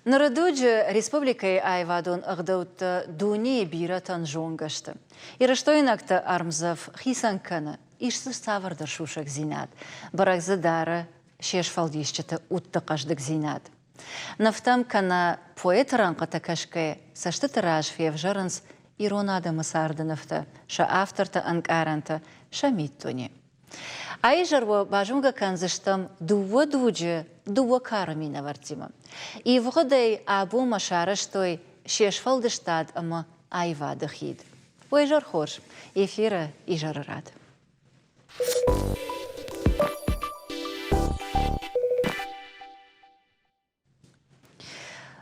Ныры дуджы республикӕйы аивадон ӕгъдӕуттӕ дунейы бирӕтӕн зонгӕ сты. Ирыстойнӕгты ӕрмдзӕф хицӕн кӕны, ис дзы цавӕрдӕр сусӕгдзинад, бӕрӕг дзы дары се сфӕлдисджыты удты хъӕздыгдзинад. Нывтӕм кӕнӕ поэты рӕнхъытӕ кӕсгӕйӕ цӕстыты раз февзӕрынц ирон адӕмы царды нывтӕ, сӕ авторты ӕнкъарӕнтӕ, сӕ миддуне. А изӕр уӕ базонгӕ кӕндзыстӕм дыууӕ дуджы дыууӕ кары минӕвӕрттимӕ. Ивгъуыдӕй абонмӕ сарӕзтой се сфӕлдыстад ӕмӕ аивады хид. Уӕ изӕр хорз! Эфиры изӕры рад.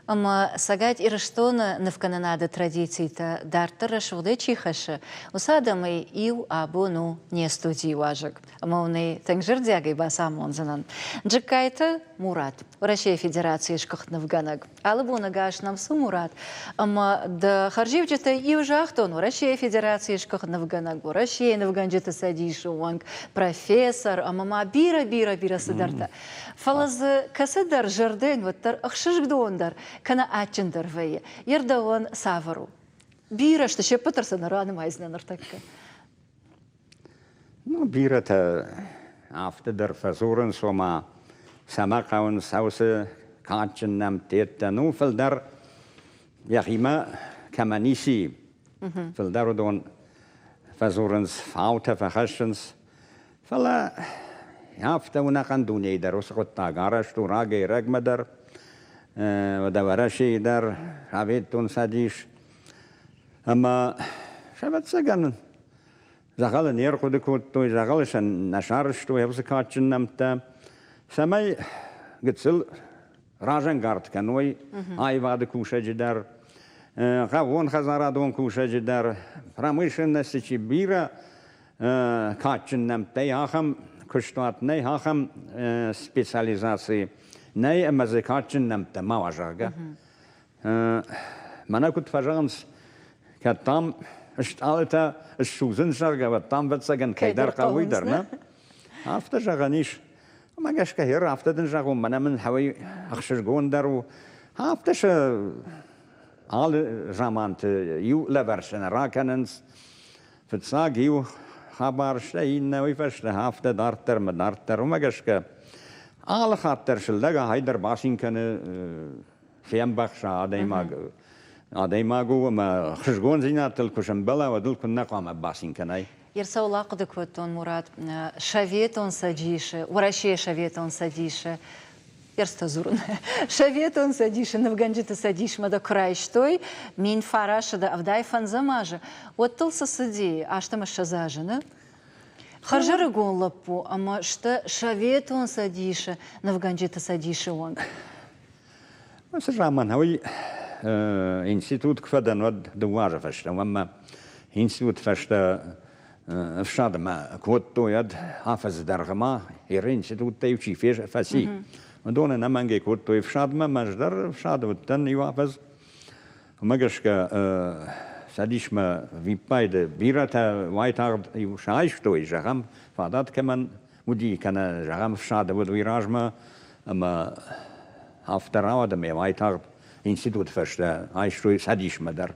Ӕмӕ Цӕгат Ирыстоны нывкӕнынады традицитӕ дарддӕр рӕсугъдӕй чи хӕссы, уыцы адӕмӕй иу абон у не студийы уазӕг. Ӕмӕ уын ӕй тынг зӕрдиагӕй бацамондзынӕн. Джыккайты Мурат, Уӕрӕсейы Федерацийы сгуыхт нывгӕнӕг. Алы бон ӕгас нӕм цы Мурат, ӕмӕ дӕ хӕрзиуджытӕй иу загътон Уӕрӕсейы Федерацийы сгуыхт нывгӕнӕг, Уӕрӕсейы нывгӕнджыты цӕдисы уӕнг, профессор ӕмӕ ма бирӕ-бирӕ-бирӕ цыдӕртӕ. Фӕлӕ дзы кӕцыдӕр зӕрдӕйӕн уӕддӕр ӕхсызгондӕр кӕнӕ адджындӕр вӕййы. Йе рдӕуӕн цавӕр у? Бирӕ сты, се ппӕт дӕр сӕ нӕ ранымайдзынӕ ныртӕккӕ. Ну, бирӕтӕ афтӕ дӕр фӕдзурынц, ома цӕмӕ хъӕуынц уыцы кадджын нӕмттӕ. Ну, фылдӕр йӕхимӕ кӕмӕ ницы и, фылдӕр уыдон фӕдзурынц, фаутӕ фӕхӕссынц. Фӕлӕ афтӕ ӕнӕхъӕн дунейы дӕр уыцы хъуыддаг арӕзт у рагӕй-рӕгмӕ дӕр, уӕдӕ Уӕрӕсейы дӕр, Советон Цӕдис. Ӕмӕ, ӕвӕццӕгӕн, дзӕгъӕлы не рхъуыды кодтой, дзӕгъӕлы сӕ нӕ сарӕзтой уыцы кадджын нӕмттӕ, цӕмӕй гыццыл разӕнгард кӕной аивады кусӕджы дӕр, хъӕууонхӕдзарадон кусӕджы дӕр, промышленности чи бирӕ кадджын нӕмттӕй ахӕм куыстуат нӕй, ахӕм специализаци нӕй ӕмӕ дзы кадджын нӕмттӕ ма уа, зӕгъгӕ. Мӕнӕ куыд фӕзӕгъынц, кӕд дам стъалытӕ ссудзынц, зӕгъгӕ, уӕд дам, ӕвӕццӕгӕн, кӕйдӕр хъӕуы дӕр, нӕ? Афтӕ зӕгъӕн ис. Уымӕ гӕсгӕ гъер афтӕ дын зӕгъон, мӕнӕ мын хӕуӕй ӕхсызгондӕр у. Афтӕ сӕ алы заманты иу лӕвар сӕ нӕ ракӕнынц. Фыццаг иу хабар, стӕй иннӕ уый фӕстӕ афтӕ дарддӕр ӕмӕ дарддӕр. Уымӕ гӕсгӕ алы хатт дӕр сыллӕг ахӕй дӕр бацин кӕны, фембӕхса адӕймаг. Адӕймаг у ӕмӕ хызгондзинӕдтыл куы сӕмбӕла, уӕд ыл куыннӕ хъуамӕ бацин кӕнай. Ерсаул ахъуыды кодтон, Мурат, Советон Цӕдисы, Уӕрӕсейы Советон Цӕдисы Ерстӕ дзурын. Советон Цӕдисы нывгӕнджыты цӕдисмӕ дӕ куы райстой 1975 азы, уӕд дыл цы цыди, 28 азы, нӕ? Хӕрзӕрыгон лӕппу ӕмӕ сты Советон Цӕдисы нывгӕнджыты цӕдисы онг. Уыцы заман уый институт куы фӕдӕн, уӕд дыууӕ азы фӕстӕ, уӕмӕ институт фӕстӕ ӕфсадмӕ кодтой ӕд афӕдзы дӕргъы ма Иры институттӕ-иу чи фӕци, уыдон ӕнӕмӕнгӕй кодтой ӕфсадмӕ, ӕмӕ ӕз дӕр ӕфсады уыдтӕн иу афӕдз. Уымӕ гӕсгӕ цӕдисмӕ виппайды бирӕтӕ уайтагъд-иу сайстой, зӕгъӕм, фадат кӕмӕн уыди, кӕнӕ, зӕгъӕм, ӕфсады уыд уый размӕ, ӕмӕ афтӕ рауад, ӕмӕ уайтагъд институты фӕстӕ айстой цӕдисмӕ дӕр.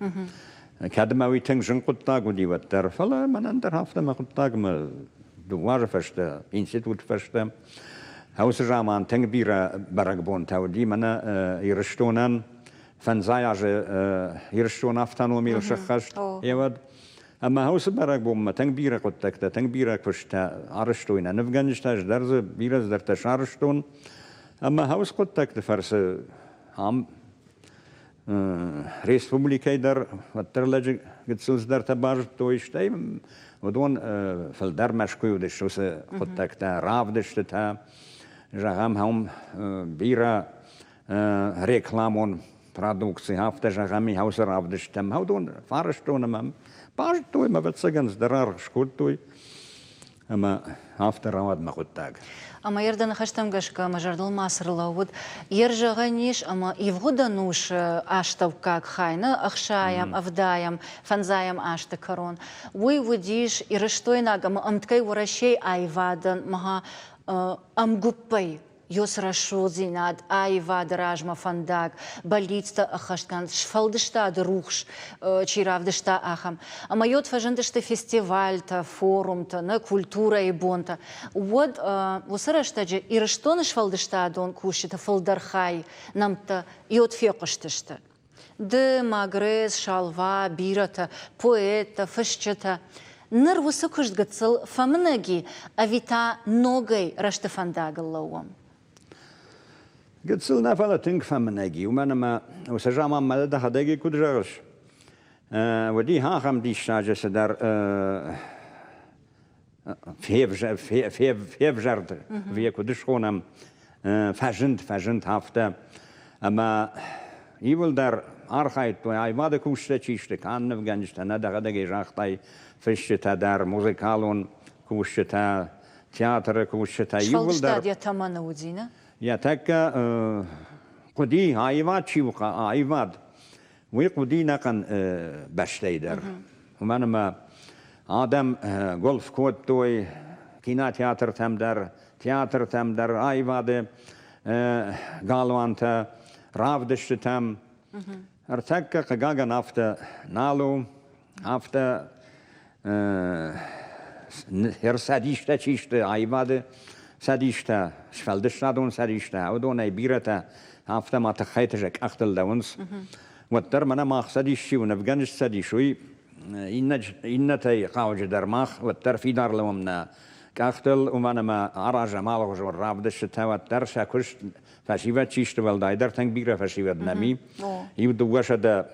Кӕд мӕ уый тынг зын хъуыддаг уыди, уӕддӕр, фӕлӕ мӕнӕн дӕр афтӕ мӕ хъуыддагмӕ дыууӕ азы фӕстӕ, институты фӕстӕ, уыцы заман тынг бирӕ бӕрӕгбонтӕ уыди мӕнӕ Ирыстонӕн фӕндзай азы Ирыстон автономийыл сӕххӕст, еуӕд. Ӕмӕ уыцы бӕрӕгбонмӕ тынг бирӕ хъуыддӕгтӕ, тынг бирӕ куысттӕ арӕзтой нӕ нывгӕнджытӕ, ӕз дӕр дзы бирӕ цыдӕртӕ сарӕзтон. Ӕмӕ уыцы хъуыддӕгты фӕрцы ам республикӕйы дӕр уӕддӕр лӕджы гыццыл цыдӕртӕ базыдтой, стӕй уыдон фылдӕр Мӕскуыйы уыдысты уыцы хъуыддӕгтӕ, равдыстытӕ, зӕгъӕм, ам бирӕ рекламон продукци, афтӕ зӕгъӕм, уыцы равдысттӕм уыдон фарстон ӕмӕ базыдтой ӕмӕ ӕвӕццӕгӕн цыдӕр аргъ скодтой ӕмӕ афтӕ рауад мӕ хъуыддаг. Ӕмӕ йе рдӕ ныхӕстӕм гӕсгӕ мӕ зӕрдыл ма цы рлӕууыд, йе рзӕгъӕн ис ӕмӕ ивгъуыд ӕнусы астӕуккаг хай, нӕ ӕхсайӕм, ӕвдайӕм, фӕндзайӕм азты кӕрон, уый уыдис ирыстойнаг ӕмӕ ӕмткӕй Уӕрӕсейы аивадӕн мӕ ӕмгуыппӕй. Ёс рӕсугъддзинад, аивады размӕ фӕндаг, бӕллицтӕ ӕххӕстгӕнӕн сфӕлдыстады рухс чи равдыста, ахӕм. Ӕмӕ йод фӕзындысты фестивальтӕ, форумтӕ, нӕ культурӕйы бонтӕ. Уӕд уыцы рӕстӕджы Ирыстоны сфӕлдыстадон кусджыты фылдӕр хай нӕмттӕ йод фехъуыстысты. Ды, Магрез, Шалва, бирӕтӕ, поэттӕ, фысджытӕ. Ныр уыцы куыст гыццыл фӕмынӕг и, ӕви та ногӕй рӕзты фӕндагыл лӕууӕм? Гыццыл нӕ, фӕлӕ тынг фӕмынӕг и, уымӕн ӕмӕ уыцы заман мӕ дӕхӕдӕг куыд зӕгъыс, уыди ахӕм диссаджы цыдӕр февзӕрд, йӕ куыд схонӕм, фӕзынд, фӕзынд афтӕ. Ӕмӕ иууылдӕр архайдтой, аивады кусджытӕ чи сты, канд нывгӕнджытӕ, нӕ дӕхӕдӕгӕй загътай, фысджытӕ дӕр, музыкалон кусджытӕ, театры кусджытӕ, иууылдӕр. Сфӕлдыстад йӕ тӕмӕны уыди, нӕ? Йӕ тӕккӕ хъуыди, аивад чи у, аивад, Уый хъуыди ӕнӕхъӕн бӕстӕйы дӕр. Уымӕн ӕмӕ адӕм гольф кодтой кинотеатртӕм дӕр, театртӕм дӕр, аивады галуантӕ, равдыстытӕм. Ӕртӕккӕ, хъыгагӕн, афтӕ нал у. Афтӕ ӕрцӕдистӕ чи сты, аивады цӕдистӕ, сфӕлдыстадон цӕдистӕ, уыдонӕй бирӕтӕ афтӕ ма тыххӕйты сӕ къӕхтыл лӕууынц. Уӕддӕр мӕнӕ мах цӕдис чи у, нывгӕнджыты цӕдис, уый иннӕтӕй хъауджыдӕр мах уӕддӕр фидар лӕууӕм нӕ къӕхтыл, уымӕн ӕмӕ аразӕм алыгъуызон равдыстытӕ, уӕддӕр сӕ куыст Фӕсивӕд чи сты, уӕлдайдӕр тынг бирӕ фӕсивӕд нӕм и. Иу 200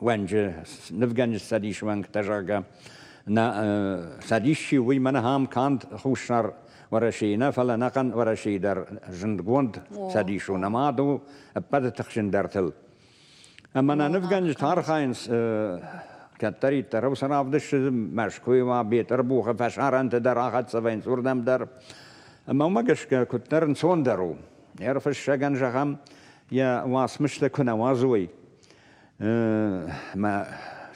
уӕнджы, нывгӕнджыты цӕдисы уӕнгтӕ, зӕгъгӕ, нӕ цӕдис чи у, уый мӕнӕ ам канд Хуссар Уӕрӕсейы нӕ, фӕлӕ ӕнӕхъӕн Уӕрӕсейы дӕр зындгонд цӕдис у, нымад у ӕппӕты тыхджындӕртыл. Ӕмӕ нӕ нывгӕнджытӕ архайынц кӕддӕриддӕр уыцы равдысты Мӕскуыйы ма Бетъырбухы фӕсарӕнты дӕр ахӕццӕ вӕййынц уырдӕм дӕр. Ӕмӕ уымӕ гӕсгӕ куыддӕр ӕнцондӕр у. Ӕрфыссӕгӕн, зӕгъӕм, йӕ уацмыстӕ куы нӕ уадзой, ӕмӕ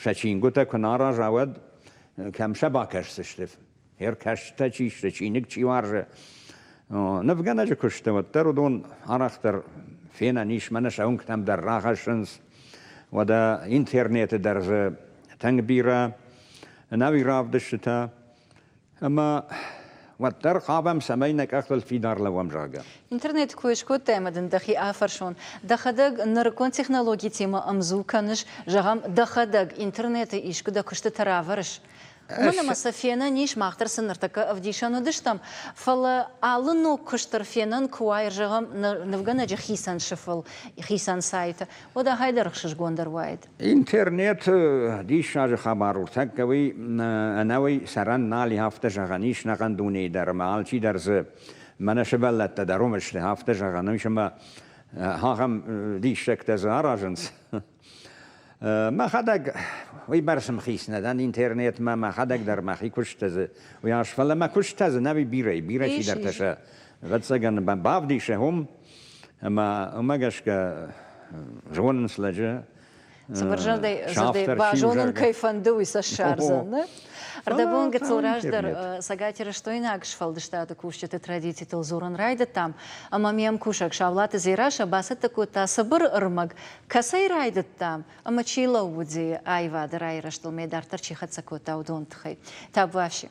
сӕ чингуытӕ куы нӕ араза, уӕд кӕм сӕ бакӕсдзысты? Ӕркастытӕ чи сты, чиныг чи уарзы, нывгӕнӕджы куысты, уӕддӕр уыдон арӕхдӕр фенӕн ис, мӕнӕ сӕ уынгтӕм дӕр рахӕссынц. Уӕдӕ интернеты дӕр дзы тынг бирӕ ӕнӕуи равдыстытӕ. Ӕмӕ уӕддӕр хъавӕм, цӕмӕй нӕ къӕхтыл фидар лӕууӕм, зӕгъгӕ. Интернеты кой скодтай ӕмӕ дын дӕхи афӕрсон. Дӕхӕдӕг нырыккон технологитимӕ ӕмдзу кӕныс, зӕгъӕм, дӕхӕдӕг интернеты искуы дӕ куыстытӕ равӕрыс? Уымӕн ӕмӕ сӕ фенӕн ис, мах дӕр сын ныртӕккӕ ӕвдисӕн уыдыстӕм, фӕлӕ алы ног куыст дӕр фенӕн куы уа, зӕгъӕм, нывгӕнӕджы хицӕн сыфыл, хицӕн сайты, уӕд ахӕй дӕр ӕхсызгондӕр уаид. Интернет диссаджы хабар у. Тӕккӕ уый ӕнӕуый цӕрӕн нал и, афтӕ зӕгъӕн ис нӕхъӕн дунейы дӕр ӕмӕ алчи дӕр дзы мӕнӕ сывӕллӕттӕ дӕр уым сты, афтӕ зӕгъӕн ис ӕмӕ ахӕм диссӕгтӕ дзы аразынц. Мӕхӕдӕг уыйбӕрц ӕмхиц нӕ дӕн интернетмӕ, мӕхӕдӕг дӕр мӕхи куыстытӕ дзы уыйас, фӕлӕ мӕ куыстытӕ дзы нӕуи бирӕ, бирӕ чидӕртӕ сӕ, ӕвӕццӕгӕн, бавдисы уым, ӕмӕ уымӕ гӕсгӕ зонынц лӕджы. Цыбыр зӕрдӕй базонын кӕй фӕнды, уый сӕ ссардзӕн. Ӕрдӕбон гыццыл раздӕр цӕгатирыстойнаг сфӕлдыстады кусджыты традицитыл дзурын райдыдтам, ӕмӕ ме мкусӕг Саулаты Дзерассӕ бацӕттӕ кодта цыбыр ӕрмӕг Кӕцӕй райдыдтам ӕмӕ чи лӕууыди аивады райрӕзтыл ме дарддӕр чи хӕццӕ кодта, уыдон тыххӕй. Табуафси.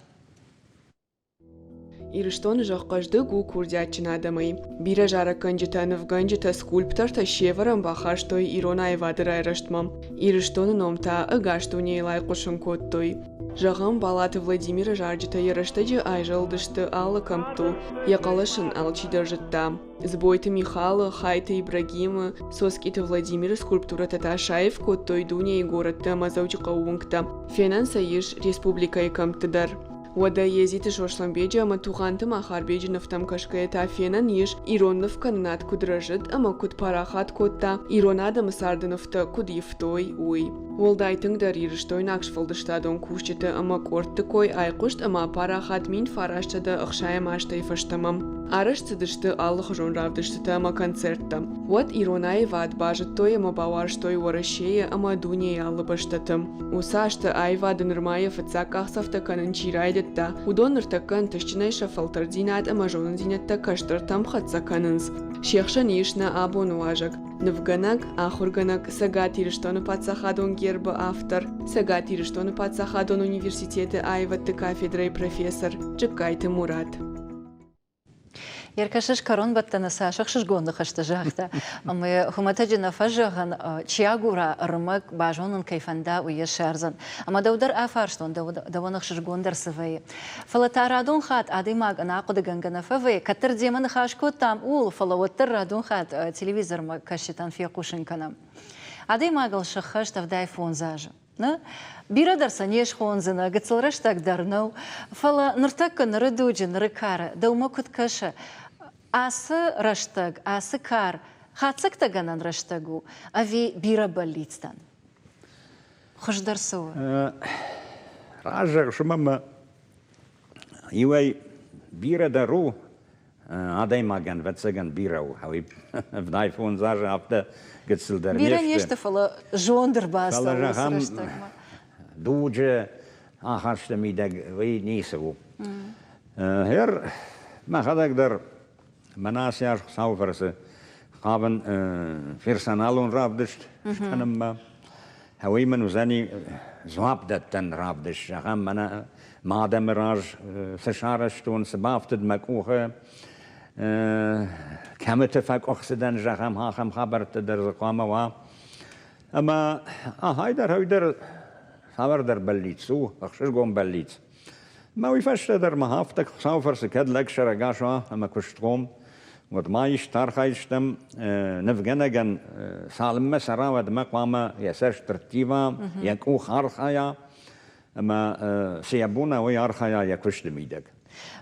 Ирыстоны зӕхх хъӕздыг у курдиатджын адӕмӕй. Бирӕ зарӕггӕнджытӕ, нывгӕнджытӕ, скульптортӕ се вӕрӕн бахастой ирон аивады райрӕзтмӕ. Ирыстоны ном та ӕгас дунейыл айхъуысын кодтой. Зӕгъӕм, Балаты Владимиры зарджытӕ йӕ рӕстӕджы айзӕлдысты алы кӕмттыл, йӕ хъӕлӕс ын алчидӕр зыдта. Дзбойты Михалы, Хайты Ибрагимы, Соскъиты Владимиры скульптурӕтӕ та саив кодтой дунейы горӕтты ӕмӕ Дзӕуджыхъӕуы уынгтӕ. Фенӕн сӕ ис республикӕйы кӕмтты дӕр. Уӕдӕ Едзиты Сослӕнбеджы ӕмӕ Тугъанты Махарбеджы нывтӕм кӕсгӕйӕ та фенӕн ис, ирон нывкӕнынад куыд рӕзыд ӕмӕ куыд парахат кодта, ирон адӕмы царды нывтӕ куыд ивтой, уый. Уӕлдай тынгдӕр ирыстойнаг сфӕлдыстадон кусджыты ӕмӕ къордты кой айхъуыст ӕмӕ апарахат 1960 азтӕй фӕстӕмӕ. Арӕзт цыдысты алыхуызон равдыстытӕ ӕмӕ концерттӕ. Уӕд ирон аивад базыдтой ӕмӕ бауарзтой Уӕрӕсейы ӕмӕ дунейы алы бӕстӕты. Уыцы азты аивады нырма йӕ фыццаг къахдзӕфтӕ кӕнын чи райдыдта, уыдон ныртӕккӕ ӕнтыстджынӕй сӕ фӕлтӕрддзинад ӕмӕ зонындзинӕдтӕ кӕстӕртӕм хӕццӕ кӕнынц. Се хсӕн ис нӕ абоны уазӕг, нывгӕнӕг, ахуыргӕнӕг, Цӕгат Ирыстоны паддзахадон гербы автор, Цӕгат Ирыстоны паддзахадон университеты аивӕдты кафедрӕйы профессор Джыккайты Мурат. Еркӕсыс кӕронбӕттӕны цас ӕхсызгон ныхӕстӕ загъта, ӕмӕ хуымӕтӕджы нӕ фӕзӕгъын, чи агура ӕрмӕг, базонын кӕй фӕнда, уый йӕ ссардзӕн. Ӕмӕ дӕу дӕр афарстон, дӕуӕн ӕхсызгондӕр цы вӕййы. Фӕлӕ та радон хатт адӕймаг ӕнӕахъуыдыгӕнгӕ нӕ фӕвӕййы, кӕддӕр демӕ ныхас кодтам, ууыл, фӕлӕ уӕддӕр радон хатт телевизормӕ кӕсджытӕн фехъусын кӕнӕм. Адӕймагыл сӕххӕст 75 азы. Нӕ? Бирӕ дӕр сӕ не схондзынӕ, гыццыл рӕстӕг дӕр нӕу. Фӕлӕ ныртӕккӕ ныры дуджы, ныры кары дӕумӕ куыд кӕсы, ацы рӕстӕг, ацы кар хатдзӕгтӕгӕнӕн рӕстӕг у ӕви бирӕ бӕллицтӕн? Хуыздӕр цы у? Разӕг сымӕмӕ иуӕй бирӕ дӕр у, Адӕймагӕн, ӕвӕццӕгӕн, бирӕ у. 75 азы афтӕ гыццыл дӕр не сты. Бирӕ не сты, фӕлӕ зонд ӕрбацӕуы уыцы рӕстӕгмӕ. Дуджы ахасты мидӕг уый ницы у. Гъер мӕхӕдӕг дӕр мӕнӕ ацы аз Хуыцауы фӕрцы хъавын персоналон равдыст скӕнынмӕ. Уый мын уыдзӕни дзуапдӕттӕн равдыст, зӕгъӕм, мӕнӕ мӕ адӕмы раз цы сарӕзтон, цы бафтыд мӕ къухы, кӕмыты фӕкъуыхцы дӕн, зӕгъӕм, ахӕм хабӕрттӕ дӕр дзы хъуамӕ уа. Ӕмӕ ахай дӕр, уый дӕр цавӕрдӕр бӕллиц у, ӕхсызгон бӕллиц. Мӕ уый фӕстӕ дӕр ма афтӕ Хуыцауы фӕрцы кӕд лӕг сӕрӕгас уа ӕмӕ куыстхъом, уӕд ма исты архайдзыстӕм нывгӕнӕгӕн, цалынмӕ цӕра, уӕдмӕ хъуамӕ йӕ цӕст ӕрттива, йӕ къух архайа ӕмӕ цы йӕ бон уа, уый архайа йӕ куысты мидӕг.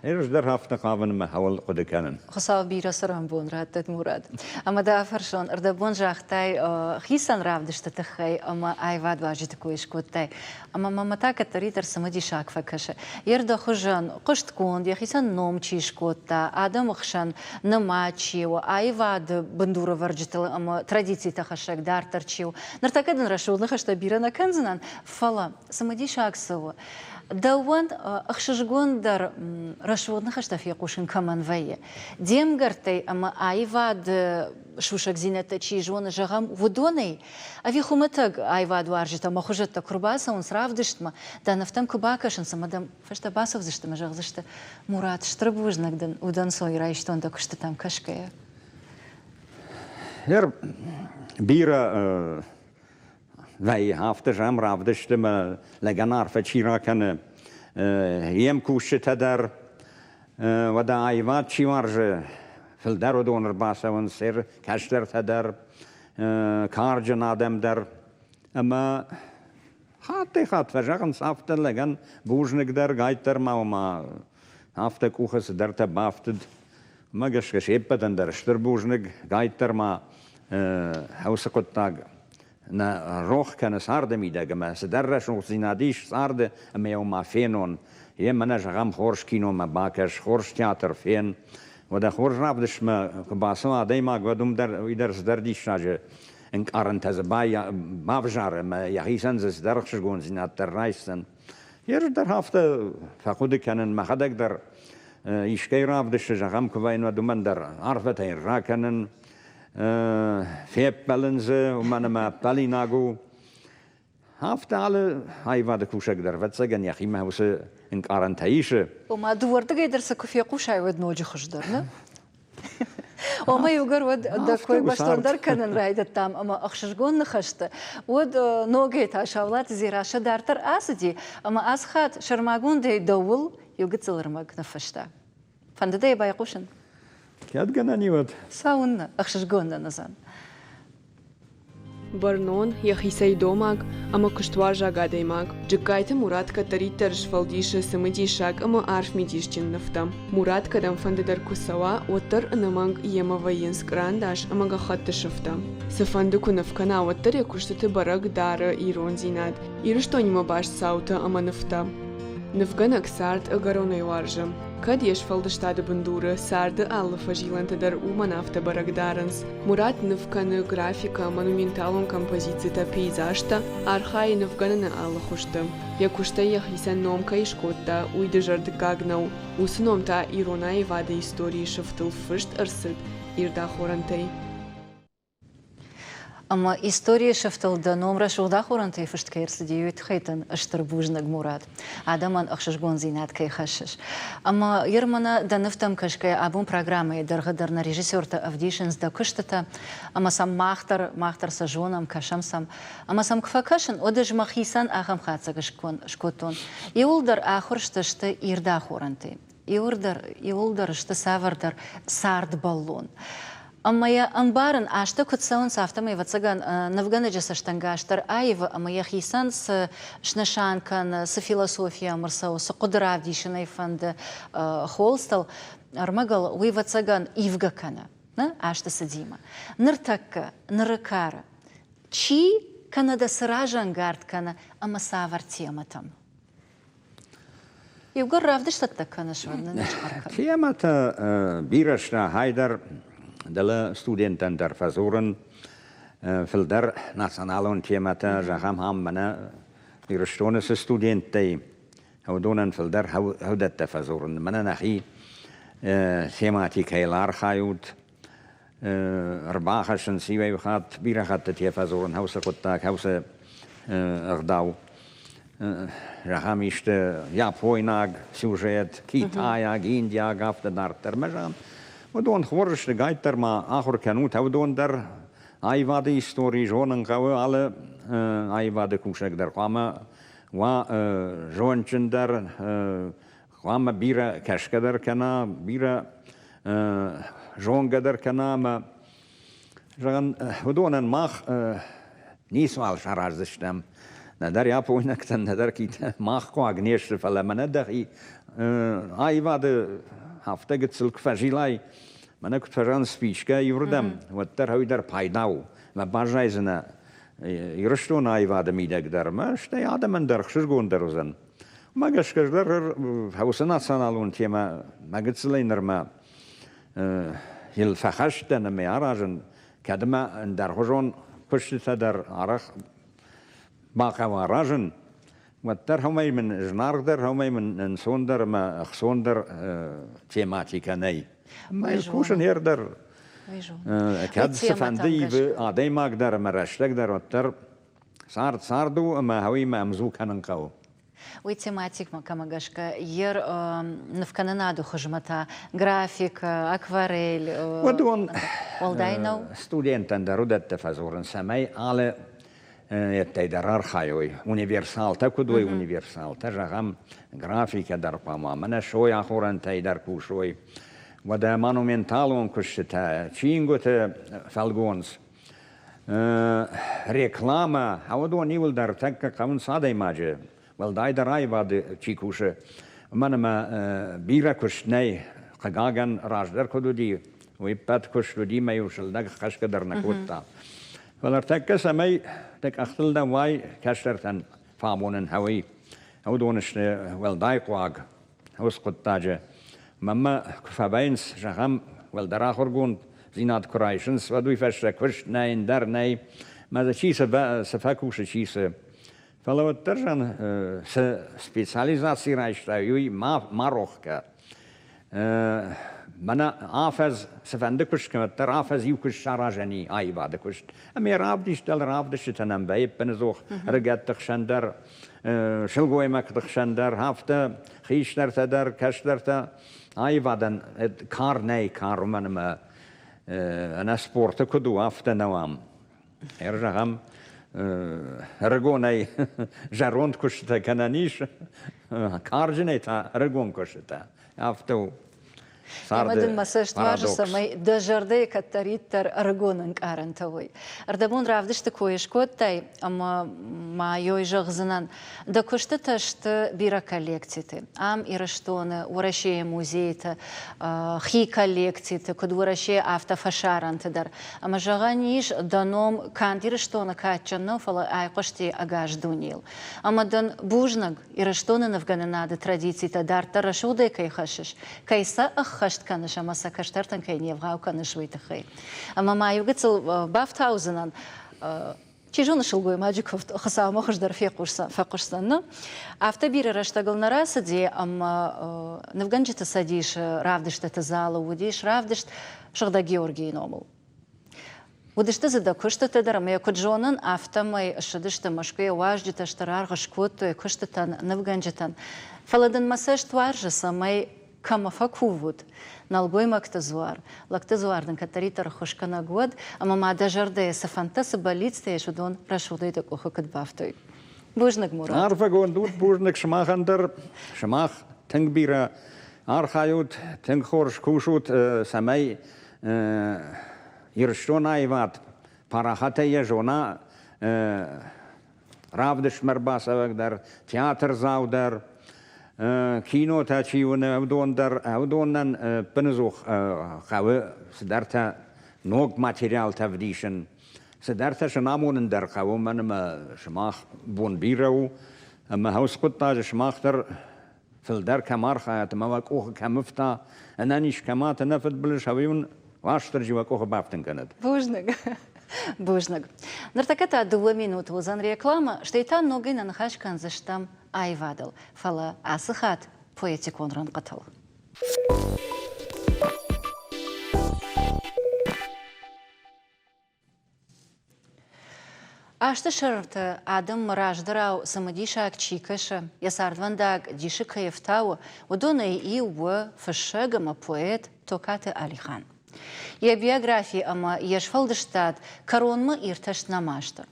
Ӕз дӕр афтӕ хъавын ӕмӕ хӕуыл хъуыды кӕнын. Хуыцау бирӕ цӕрӕнбон раттӕд, Мурат. Ӕмӕ дӕ афӕрсон, ӕрдӕбон загътай хицӕн равдысты тыххӕй ӕмӕ аивадуарзджыты кой скодтай. Ӕмӕ мӕмӕ та кӕддӕриддӕр цымыдисаг фӕкӕсы. Йе рдӕхуызӕн хъуыстгонд, йӕхицӕн ном чи скодта, адӕмы хсӕн нымад чи у, аивады бындурӕвӕрджытыл ӕмӕ традицитӕ хӕссӕг дарддӕр чи у. Ныртӕккӕ дын рӕсугъд ныхӕстӕ бирӕ нӕ кӕндзынӕн, фӕлӕ цымыдисаг цы у, дӕуӕн ӕхсызгондӕр рӕсугъд ныхӕстӕ фехъусын кӕмӕн вӕййы, де мгӕрттӕй ӕмӕ аивады сусӕгдзинӕдтӕ чи зоны, зӕгъӕм, уыдонӕй, ӕви хуымӕтӕг аивадуарзджытӕ ӕмӕ хуызӕттӕ куы рбацӕуынц равдыстмӕ, дӕ нывтӕм куы бакӕсынц ӕмӕ дӕм фӕстӕ бацӕудзысты ӕмӕ зӕгъдзысты, Мурат, стыр бузныг дын, удӕнцой райстон дӕ куыстытӕм кӕсгӕйӕ. Бирӕ вӕййы, афтӕ зӕгъӕм, равдысты мӕ лӕгӕн арфӕ чи ракӕны, йе мкусджытӕ дӕр, уӕдӕ аивад чи уарзы, фылдӕр уыдон ӕрбацӕуынц, кӕстӕртӕ дӕр, карджын адӕм дӕр. Ӕмӕ хаттӕй-хатт фӕзӕгъынц, афтӕ лӕгӕн бузныг дӕр, гайд дӕр ма ома афтӕ къухы цыдӕртӕ бафтыд. Уымӕ гӕсгӕ се ппӕтӕн дӕр стыр бузныг, гайд дӕр ма уыцы хъуыддаг нӕ рох кӕны царды мидӕг ӕмӕ цыдӕр рӕсугъддзинад ис царды ӕмӕ йӕ ма фенон, йе мӕнӕ зӕгъӕм хорз киномӕ бакӕс, хорз театр фен. Уӕдӕ хорз равдыстмӕ куы бацӕуа адӕймаг, уӕд уым дӕр уый дӕр цыдӕр диссаджы ӕнкъарӕнтӕ дзы бавзары ӕмӕ йӕхицӕн дзы цыдӕр ӕхсызгондзинад дӕр райсдзӕн. Ӕз дӕр афтӕ фӕхъуыды кӕнын, мӕхӕдӕг дӕр искӕй равдысты, зӕгъӕм, куы вӕййын, уӕд уымӕн дӕр арфӕтӕ ракӕнын, феппӕлын дзы, уымӕн ӕмӕ ӕппӕлинаг у. Афтӕ алы аивады кусӕг дӕр, ӕвӕццӕгӕн, йӕхимӕ уыцы ӕнкъарӕнтӕ исы. Ома дыууӕрдыгӕй дӕр сӕ куы фехъусай, уӕд ноджы хуыздӕр, нӕ? Омӕ иугӕр уӕд дӕ кой бӕстондӕр кӕнын райдыдтам ӕмӕ ӕхсызгон ныхӕсты, уӕд ногӕй та Саулаты Дзерассӕ дарддӕр ацыди ӕмӕ ацы хатт сӕрмагондӕй дӕуыл иу гыццыл ӕрмӕг ныффыста. Фӕндыд ӕй байхъусын? Кӕд гӕнӕн и, уӕд. Цӕуыннӕ, ӕхсызгон нын уыдзӕн. Бӕрнон, йӕхицӕй домаг ӕмӕ куыстуарзаг адӕймаг. Джыккайты Мурат кӕддӕриддӕр сфӕлдисы цымыдисаг ӕмӕ арф мидисджын нывтӕ. Мурат кӕдӕмфӕнды дӕр куы цӕуа, уӕддӕр ӕнӕмӕнг йемӕ вӕййынц кърандас ӕмӕ гӕххӕтты сыфтӕ. Цыфӕнды куы ныв кӕна, уӕддӕр йӕ куыстыты бӕрӕг дары ирондзинад, Ирыстонимӕ баст цаутӕ ӕмӕ нывтӕ. Нывгӕнӕг цард ӕгӕронӕй уарзы. Кӕд йе сфӕлдыстады бындуры царды алы фӕзилӕнтӕ дӕр уымӕн афтӕ бӕрӕг дарынц. Мурат ныв кӕны графикӕ, монументалон композицитӕ, пейзажтӕ, архайы нывгӕныны алы хуызты. Йӕ куыстӕй йӕхицӕн ном кӕй скодта, уый дызӕрдыггаг нӕу. Уыцы ном та ирон аивады историйы сыфтыл фыст ӕрцыд ирд ахорӕнтӕй. Ӕмӕ историйы сыфтыл дӕ ном рӕсугъд ахорӕнтӕй фыст кӕй ӕрцыди, уый тыххӕй дын стыр бузныг, Мурат. Адӕмӕн ӕхсызгондзинад кӕй хӕссыс. Ӕмӕ Ермана, дӕ нывтӕм кӕсгӕйӕ, абон программӕйы дӕргъы дӕр нӕ режиссертӕ ӕвдисынц дӕ куыстытӕ, ӕмӕ сӕм мах дӕр, мах дӕр сӕ зонӕм, кӕсӕм сӕм. Ӕмӕ сӕм куы фӕкӕсын, уӕд ӕз мӕхицӕн ахӕм хатдзӕг скодтон. Иуылдӕр ахуырст сты ирд ахорӕнтӕй. Иуылдӕр сты цавӕрдӕр цардбӕллон. Ӕмӕ йӕ ӕмбарын, азтӕ куыд цӕуынц, афтӕмӕй, ӕвӕццӕгӕн, нывгӕнӕджы цӕстӕнгас дӕр аивы ӕмӕ йӕхицӕн цы снысан кӕны, цы философийӕ ӕрцӕуы, цы хъуыды равдисын ӕй фӕнды холстыл, ӕрмӕгыл, уый, ӕвӕццӕгӕн, ивгӕ кӕны нӕ азты цыдимӕ. Ныртӕккӕ, ныры кары, чи кӕнӕ дӕ цы разӕнгард кӕны ӕмӕ цавӕр темӕтӕм? Иугӕр равдыстӕттӕ кӕныс, уӕд нын схъӕр кӕн. Темӕтӕ бирӕ сты, хайдӕр дӕлӕ студенттӕн дӕр фӕдзурын фылдӕр националон темӕтӕ, зӕгъӕм, ам мӕнӕ Ирыстоны цы студенттӕй, уыдонӕн фылдӕр уыдӕттӕ фӕдзурын. Мӕнӕ нӕхи тематикӕйыл архайут, ӕрбахӕссынц иуӕй хатт, бирӕ хӕттытӕ фӕдзурын хӕусы хъуыддаг, хӕусы ӕгъдау. Зӕгъӕм, исты япойнаг сюжет, китайаг, индиаг, афтӕ дарддӕр. Мӕ зӕгъӕм, уыдон хорз сты, гайддӕр ма ахуыр кӕнут, уыдон дӕр аивады истори зонын хъӕуы, алы аивады кусӕг дӕр хъуамӕ уа зондджындӕр, хъуамӕ бирӕ кӕсгӕ дӕр кӕна, бирӕ зонгӕ дӕр кӕна ӕмӕ зӕгъӕн, уыдонӕн мах ницуал сараздзыстӕм. Нӕдӕр япойнӕгтӕн, нӕдӕр китӕ мах хъуаг не сты, фӕлӕ мӕнӕ дӕхи аивады афтӕ гыццыл куы фӕзилай, мӕнӕ куыд фӕзӕгъынц спичкӕ иуырдӕм, уӕддӕр уый дӕр пайда у. Мӕ баззайдзынӕ Ирыстоны аивады мидӕг дӕр, мӕ стӕй адӕмӕн дӕр ӕхсызгондӕр уыдзӕн. Уымӕ гӕсгӕ дӕр уыцы националон темӕ мӕ гыццылӕй нырмӕ йыл фӕхӕст дӕн ӕмӕ аразын, кӕд ӕмӕ ӕндӕргъуызон куыстытӕ дӕр арӕх бахъӕуы аразын, уӕддӕр уымӕй мын зынаргъдӕр, уымӕй мын ӕнцондӕр ӕмӕ ӕхцондӕр тематикӕ нӕй. Ӕмӕ йыл кусын ер дӕр кӕд цыфӕнды ивы адӕймаг дӕр ӕмӕ рӕстӕг дӕр, уӕддӕр Цард цард у ӕмӕ уыимӕ ӕмдзу кӕнын хъӕуы. Уый тематикмӕ кӕмӕ гӕсгӕ йе нывкӕнынады хуызмӕ та графикӕ, акварель Уыдон уӕлдай нӕу? Студенттӕн дӕр уыдӕттӕ фӕдзурын, цӕмӕй алы ӕддӕй дӕр архайой. Универсалтӕ куыд уой, универсалтӕ, зӕгъӕм, графикӕ дӕр хъуамӕ мӕнӕ сой ахорӕнтӕй дӕр кусой. Уӕдӕ монументалон куыстытӕ, чингуыты фӕлгонц Рекламӕ, уыдон иуылдӕр тӕккӕ хъӕуынц адӕймаджы, уӕлдайдӕр аивады чи кусы. Уымӕн ӕмӕ бирӕ куыст нӕй, хъыгагӕн, раздӕр куыд уыди, уый ппӕт куыст уыди мӕ-иу сылдӕг хӕсгӕ дӕр нӕ кодта. Фӕлӕ ӕртӕккӕ цӕмӕй дӕ къӕхтыл лӕууай, кӕстӕртӕн фӕамонын хъӕуы, уыдон сты уӕлдай хъуаг. Уыцы хъуыддаджы мӕнмӕ куы фӕвӕййынц, зӕгъӕм, уӕлдӕр ахуыргонддзинад куы райсынц, уӕд уый фӕстӕ куыст нӕй, ӕндӕр нӕй, мӕ дзы чи цы фӕкусы, чи цы. Фӕлӕ уӕддӕр зӕгъын, цы специализаци райстай, уый ма рох кӕ. Мӕнӕ афӕдз цыфӕнды куыст кӕн, уӕддӕр афӕдз иу куыст саразӕн и аивады куыст. Ӕмӕ равдист дӕр равдыстытӕ нӕм вӕййы ӕппынӕдзух ӕрыгӕтты хсӕн дӕр, сылгоймӕгты хсӕн дӕр, афтӕ хистӕртӕ дӕр, кӕстӕртӕ аивадӕн кар нӕй, кар, уымӕн ӕмӕ ӕнӕ спорты куыд у, афтӕ нӕу ам. Ӕрзӕгъӕм, ӕрыгонӕй зӕронд куыстытӕ кӕнӕн ис, карджынӕй та ӕрыгон куыстытӕ. Афтӕ у. Ӕмӕ дын мӕ цӕст уарзы, цӕмӕй дӕ зӕрдӕйы кӕддӕриддӕр ӕрыгон ӕнкъарӕнтӕ уой. Ӕрдӕбон равдысты кой скодтай, ӕмӕ ма йой зӕгъдзынӕн, дӕ куыстытӕ сты бирӕ коллекциты. Ам Ирыстоны, Уӕрӕсейы музейты, хи коллекциты, куыд Уӕрӕсейы, афтӕ фӕсарӕнты дӕр. Ӕмӕ зӕгъӕн ис, дӕ ном канд Ирыстоны кадджын нӕу, фӕлӕ айхъуысти ӕгас дунейыл. Ӕмӕ дын бузныг, Ирыстоны нывгӕнынады традицитӕ дарддӕр рӕсугъдӕй кӕй хӕссыс, кӕй сӕ ӕххӕст кӕныс ӕмӕ сӕ кӕстӕртӕн кӕй не вгъау кӕныс, уый тыххӕй. Ӕмӕ ма иу гыццыл бафтаудзынӕн, чи зоны, сылгоймаджы куывд Хуыцаумӕ хуыздӕр фехъусдзӕн, нӕ? Афтӕ бирӕ рӕстӕгыл нӕ рацыди, ӕмӕ нывгӕнджыты цӕдисы равдыстыты залы уыдис равдыст Сыгъдӕг Георгийы номыл. Уыдысты дзы дӕ куыстытӕ дӕр ӕмӕ йӕ куыд зонын, афтӕмӕй ссыдысты Мӕскуыйӕ уазджытӕ, стыр аргъ скодтой куыстытӕн, нывгӕнджытӕн. Фӕлӕ дын мӕ цӕст уарзы, цӕмӕй кӕмӕ фӕкувут, нӕлгоймӕгты дзуар, лӕгты дзуар дын кӕддӕриддӕр ӕххуысгӕнӕг уӕд, ӕмӕ ма дӕ зӕрдӕйы цы фӕндтӕ, цы бӕллицтӕ ис, уыдон рӕсугъдӕй дӕ къухы куыд бафтой. Бузныг, Мурат. Арфӕгонд ут, бузныг сымахӕн дӕр. Сымах тынг бирӕ архайут, тынг хорз кусут, цӕмӕй Ирыстон аивад парахатӕй йӕ зона равдыстмӕ ӕрбацӕуӕг дӕр, театрдзау дӕр, кинотӕ чи уыны, уыдон дӕр, уыдонӕн ӕппынӕдзух хъӕуы цыдӕртӕ ног материалтӕ ӕвдисын, цыдӕртӕ сын амонын дӕр хъӕуы, уымӕн ӕмӕ сымах бон бирӕ у, ӕмӕ уыцы хъуыддаджы сымах дӕр фылдӕр кӕм архайат ӕмӕ уӕ къухы кӕм ӕфта, ӕнӕниз кӕмӕт, ӕнӕ фыдбылыз ӕви уын Уастырджи уӕ къухы бафтын кӕнӕд. Бузныг. Бузныг. Ныртӕккӕ та дыууӕ минуты уыдзӕн рекламӕ, стӕй та ногӕй нӕ ныхас кӕндзыстӕм аивадыл, фӕлӕ ацы хатт поэтикон рӕнхъытыл. Азты сӕрты адӕммӕ раздӕрау цымыдисаг чи кӕсы, йӕ цардвӕндаг дисы кӕй ӕфтауы, уыдонӕй иу у фыссӕг ӕмӕ поэт Токаты Алихан. Йӕ биографи ӕмӕ йе сфӕлдыстад кӕронмӕ иртӕст нӕма сты.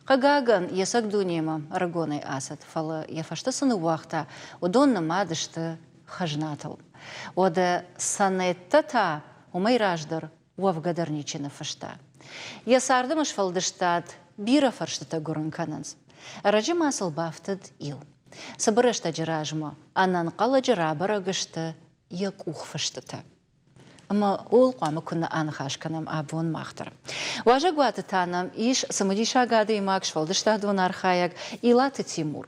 Хъыгагӕн, йе цӕг дунемӕ ӕрыгонӕй ацыд, фӕлӕ йӕ фӕстӕ цы ныууагъта, уыдон нымад сты хӕзнатыл. Уӕдӕ сонеттӕ та уымӕй раздӕр уӕвгӕ дӕр ничи ныффыста. Йӕ царды ӕмӕ сфӕлдыстад бирӕ фӕрстытӕ гуырын кӕнынц. Ӕрӕджы ма сыл бафтыд иу. Цыбыр рӕстӕджы размӕ ӕнӕнхъӕлӕджы рабӕрӕг сты йӕ къухфыстытӕ. Ӕмӕ ууыл хъуамӕ куыннӕ аныхас кӕнӕм абон мах дӕр. Уазӕгуаты та нӕм ис цымыдисаг адӕймаг, сфӕлдыстадон архайӕг Илаты Тимур.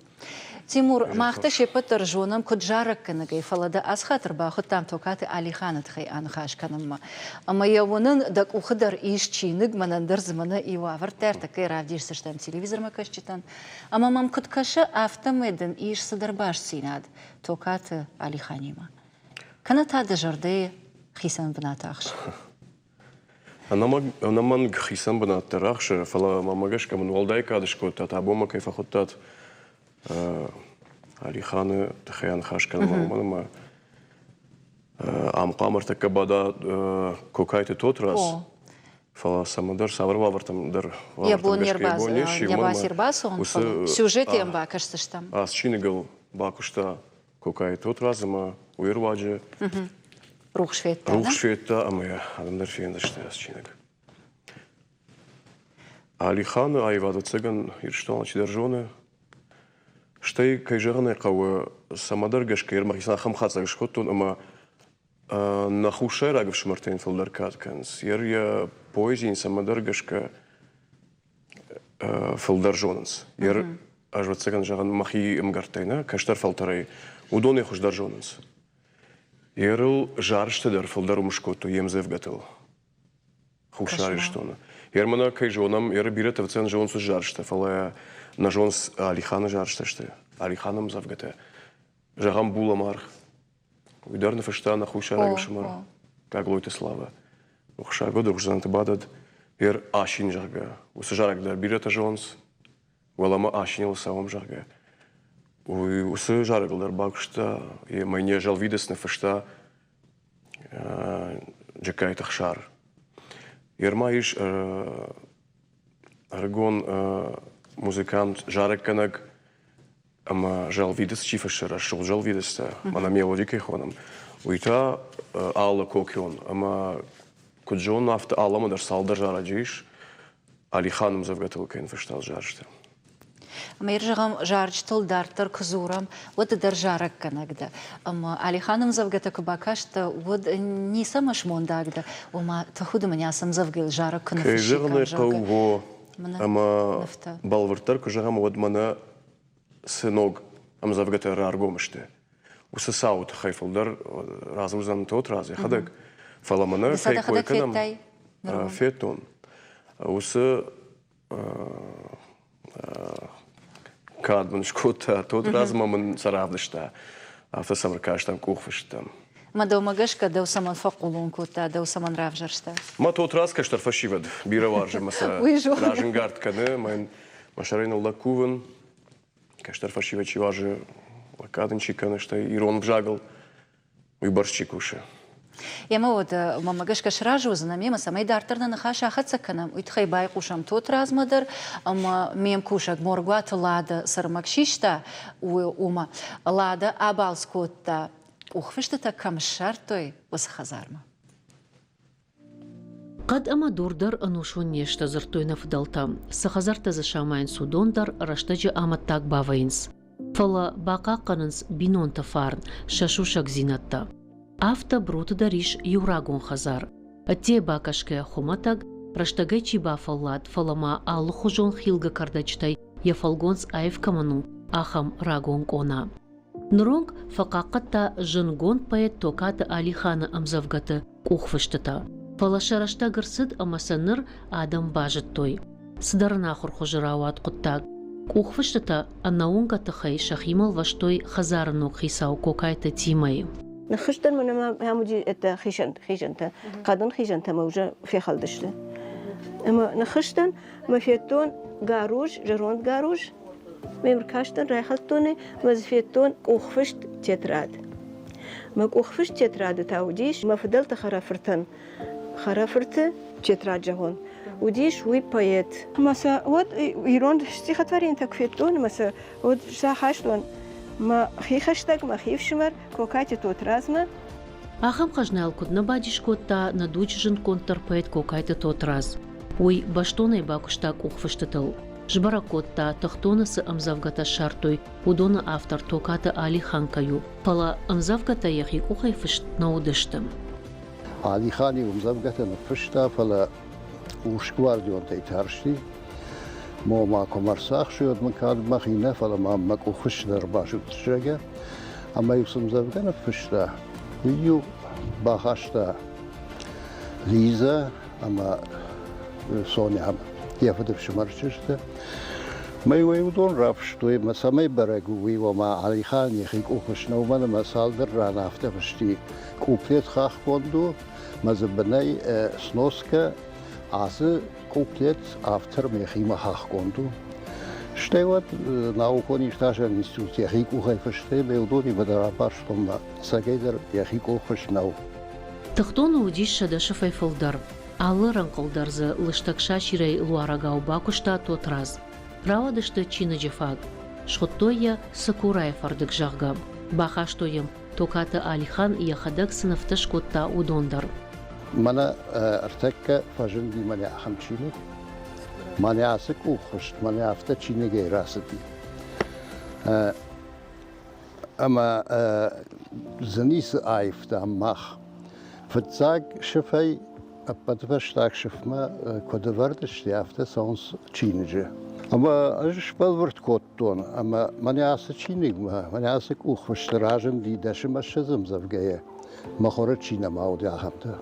Тимур, мах дӕ се ппӕт дӕр зонӕм куыд зарӕггӕнӕгӕй, фӕлӕ дӕ ацы хатт ӕрбахуыдтам Токаты Алиханы тыххӕй аныхас кӕнынмӕ. Ӕмӕ йӕ уынын, дӕ къухы дӕр ис чиныг, мӕнӕн дӕр дзы мӕнӕ иу ӕвӕрдтӕ ӕртӕккӕйы равдисдзыстӕм телевизормӕ кӕсджытӕн. Ӕмӕ мӕм куыд кӕсы, афтӕмӕй дын ис цыдӕр бастдзинад Токаты Алиханимӕ. Кӕнӕ та дӕ зӕрдӕйы хицӕн бынат ахсы. Ӕнӕмӕнг хицӕн бынат дӕр ахсы, фӕлӕ мӕмӕ гӕсгӕ мын уӕлдай кад скодтат, абон мӕ кӕй фӕхуыдтат Алиханы тыххӕй аныхас кӕнынмӕ, уымӕн ӕмӕ ам хъуамӕ ӕртӕккӕ бада Кокайты Тотрадз, фӕлӕ цӕмӕдӕр цавӕр уавӕртӕм дӕр йӕ бон не рбацӕуын, сюжет йӕм бакӕсдзыстӕм. Ацы чиныгыл бакуыста Кокайы Тотрадз ӕмӕ уый руаджы рухс федта, рухс федта ӕмӕ йӕ адӕм дӕр фендзысты ацы чиныг. Алиханы аивад ӕцӕгӕн Ирыстоны чидӕр зоны. Стӕй, кӕй зӕгъын ӕй хъӕуы, цӕмӕдӕр гӕсгӕ мӕхицӕн ахӕм хатдзӕг скодтон, ӕмӕ нӕ хуссайраг ӕфсымӕртӕ йын фылдӕр кад кӕнынц. Йӕ поэзийы цӕмӕдӕр гӕсгӕ фылдӕр зонынц. Ӕз ӕвӕццӕгӕн зӕгъын мӕхи ӕмгӕрттӕй нӕ, кӕстӕр фӕлтӕрӕй, уыдонӕй хуыздӕр зонынц. Ерыл зарджытӕ дӕр фылдӕр уым скодтой йе мдзӕвгӕтыл Хуссар Ирыстоны. Ермӕ кӕй зонӕм, еры бирӕтӕ ӕвӕццӕгӕн зонынц уыцы зарджытӕ, фӕлӕ нӕ зонынц Алиханы зарджытӕ сты, Алиханы ӕмдзӕвгӕтӕ. Зӕгъӕм, Булӕмӕргъ. Уый дӕр ныффыста нӕ хуссайраг ӕфсымӕр Гаглойты Славӕ. Охсаргоды рухсдзӕнты бадӕд, ер асин, зӕгъгӕ, уыцы зарӕг дӕр бирӕтӕ зонынц. Уӕлӕмӕ асиныл цӕуӕм, зӕгъгӕ. Уый уыцы зарӕгыл дӕр бакуыста, ӕмӕ йын йӕ зӕлвидыц ныффыста Джыккайты Хсар. Ерма ис ӕрыгон музыкант, зарӕггӕнӕг. Ӕмӕ зӕлвидыц чи фыссы, рӕсугъд зӕлвидыцтӕ, мӕнӕ мелоди кӕй хонӕм, уый та алы кокион. Ӕмӕ куыд зонын, афтӕ аламӕ дӕр цалдӕр зарӕджы ис, Алихан ӕмдзӕвгӕтыл кӕй ныффыста зарджытӕ. Ӕмӕ зӕгъӕм, зарджытыл дарддӕр куы дзурӕм, уӕд ды дӕр зарӕггӕнӕг дӕ. Ӕмӕ Алиханы ӕмдзӕвгӕтӕ куы бакастӕ, уӕд ницӕмӕ смондаг дӕ, ома тӕхуды мын ацы ӕмдзӕвгӕйыл зарӕг куы Кӕй зӕгъын ӕй хъӕуы, о. Ӕмӕ бӕлвырддӕр куы зӕгъӕм, уӕд мӕнӕ цы ног ӕмдзӕвгӕтӕ раргом сты, уыцы цауы тыххӕй фылдӕр радзурдзӕн Тотрадз йӕхӕдӕг. Фӕлӕ мӕнӕ кӕй кой кӕнӕм, федтон. Уыцы кад мын скодта, Тотрадз ма мын сӕ равдыста. Афтӕ сӕм ӕркастӕн къухфысттӕм. Мӕ дӕумӕ гӕсгӕ дӕу цӕмӕн фӕхъулон кодта, дӕу цӕмӕн равзӕрста? Мӕ Тотрадз кӕстӕр фӕсивӕд бирӕ уарзы мӕ сӕ разӕнгард кӕны, мӕн мӕ сӕрӕй ныллӕг кувын. Кӕстӕр фӕсивӕд чи уарзы, лӕггад ын чи кӕны, стӕй ирон ӕвзагыл уый бӕрц чи кусы. Емӕ уӕд мӕмӕ гӕсгӕ сразы уыдзынӕ мемӕ, цӕмӕй дарддӕр нӕ ныхас ахӕццӕ кӕнӕм, уый тыххӕй байхъусӕм Тотрадзмӕ дӕр ӕмӕ ме мкусӕг Моргуаты Лада цы рмӕг систа, уымӕ. Лада абалц кодта, къухфыстытӕ кӕм ссардтой, уыцы хӕдзармӕ. Хъӕд ӕмӕ дур дӕр ӕнусон не сты, дзырдтой нӕ фыдӕлтӕ. Цы хӕдзӕрттӕ дзы самайынц, уыдон дӕр рӕстӕджы амӕттаг бавӕйынц. Фӕлӕ бахъахъхъӕнынц бинонты фарн, сӕ сусӕгдзинӕдтӕ. Афтӕ Бруты дӕр ис иу рагон хӕдзар. Ӕддейӕ бакӕсгӕйӕ хуымӕтӕг, рӕстӕгӕй чи бафӕллад, фӕлӕ ма алыхуызон хилгӕ кӕрдӕджытӕй йӕ фӕлгонц аив кӕмӕн у, ахӕм рагон къона. Ныронг фӕхъахъхъӕдта зындгонд поэт Токаты Алиханы ӕмдзӕвгӕты къухфыстытӕ. Фӕлӕ сӕ рӕстӕг ӕрцыд ӕмӕ сӕ ныр адӕм базыдтой. Цыдӕр ӕнахуыр хуызы рауад хъуыддаг. Къухфыстытӕ ӕнӕуынгӕ тыхӕй сӕхимӕ лвӕстой хӕдзары ног хицау Кокайты Тимӕйы. Ныххызтӕн мын ӕмӕ ам уыди это хизӕнтӕ, хъӕдын хизӕнтӕ мӕ уже фехӕлдысты. Ӕмӕ ныххызтӕн мӕ федтон гаруз, зӕронд гаруз. Ме ркастӕн, райхӕлдтон ӕй, мӕ дзы федтон къухфыст тетрад. Мӕ къухфыст тетрады та уыдис мӕ фыдӕлты хӕрӕфыртӕн хӕрӕфырты тетрад зӕгъон. Уыдис уый поэт. Ӕмӕ сӕ уӕд ирон стихотворенитӕ куы федтон, ӕмӕ сӕ уӕд сӕ ахастон мӕ хи хӕстӕг, мӕ хи фсымӕр Кокайты Тотрадзмӕ. Ахӕм хӕзнайыл куыд нӕ бадис кодта нӕ дуджы зындгонддӕр поэт Кокайты Тотрадз. Уый бӕстонӕй бакуыста къухфыстытыл. Сбӕрӕг кодта, тыхтоны цы ӕмдзӕвгӕтӕ ссардтой, уыдоны автор Токаты Алихан кӕй у, фӕлӕ ӕмдзӕвгӕтӕ йӕхи къухӕй фыст нӕ уыдысты. Алихан-иу ӕмдзӕвгӕтӕ ныффыста, фӕлӕ урсгвардионтӕй тарсти. Мо ма куы ме рцахсой, уӕд мын кӕд мӕхи нӕ, фӕлӕ ма мӕ къухфыст дӕр басудзӕгӕ. Ӕмӕ-иу цы ӕмдзӕвгӕ ныффыста, уый-иу бахаста Лизӕ ӕмӕ Соня йӕ фыдыфсымӕр чызджытӕ. Мӕ-иу ӕй уыдон рафыстой, ӕмӕ цӕмӕй бӕрӕг у, уый, ома Алихан йӕхи къухфыст нӕ, уымӕн ӕмӕ цалдӕр ран афтӕ фысти, куплет хахгонд у, мӕ дзы бынӕй сноскӕ ацы куплет автор мӕхимӕ хахгонд у. Стӕй уӕд наукон иртасӕн институт йӕхи къухӕй фыстӕй, мӕ уыдонимӕ дӕр абарстон, мӕ цӕгӕйдӕр йӕхи къухфыст нӕу. Тыхтоны уыдис 100 сыфӕй фылдӕр. Алы рӕнхъыл дӕр дзы лыстӕг сасирӕй луарӕгау бакуыста Тотрадз. Рауадысты чиныджы фаг. Схуыдтой йӕ Цыкурайы фӕрдыг, зӕгъгӕ. Бахастой йӕм, Токаты Алихан йӕхӕдӕг цы нывтӕ скодта, уыдон дӕр. Мӕнӕ ӕртӕккӕ фӕзынди мӕнӕ ахӕм чиныг. Мӕнӕ ацы къухфыст, мӕнӕ афтӕ чиныгӕй рацыди. Ӕмӕ дзы ницы аивтам мах. Фыццаг сыфӕй ӕппӕты фӕстаг сыфмӕ куыд ӕвӕрд сты, афтӕ цӕуынц чиныджы. Ӕмӕ ӕз сбӕлвырд кодтон, ӕмӕ мӕнӕ ацы чиныгмӕ, мӕнӕ ацы къухфысты разынди дӕсымӕ ссӕдз ӕмдзӕвгӕйӕ, мыхуыры чи нӕма уыди, ахӕмтӕ.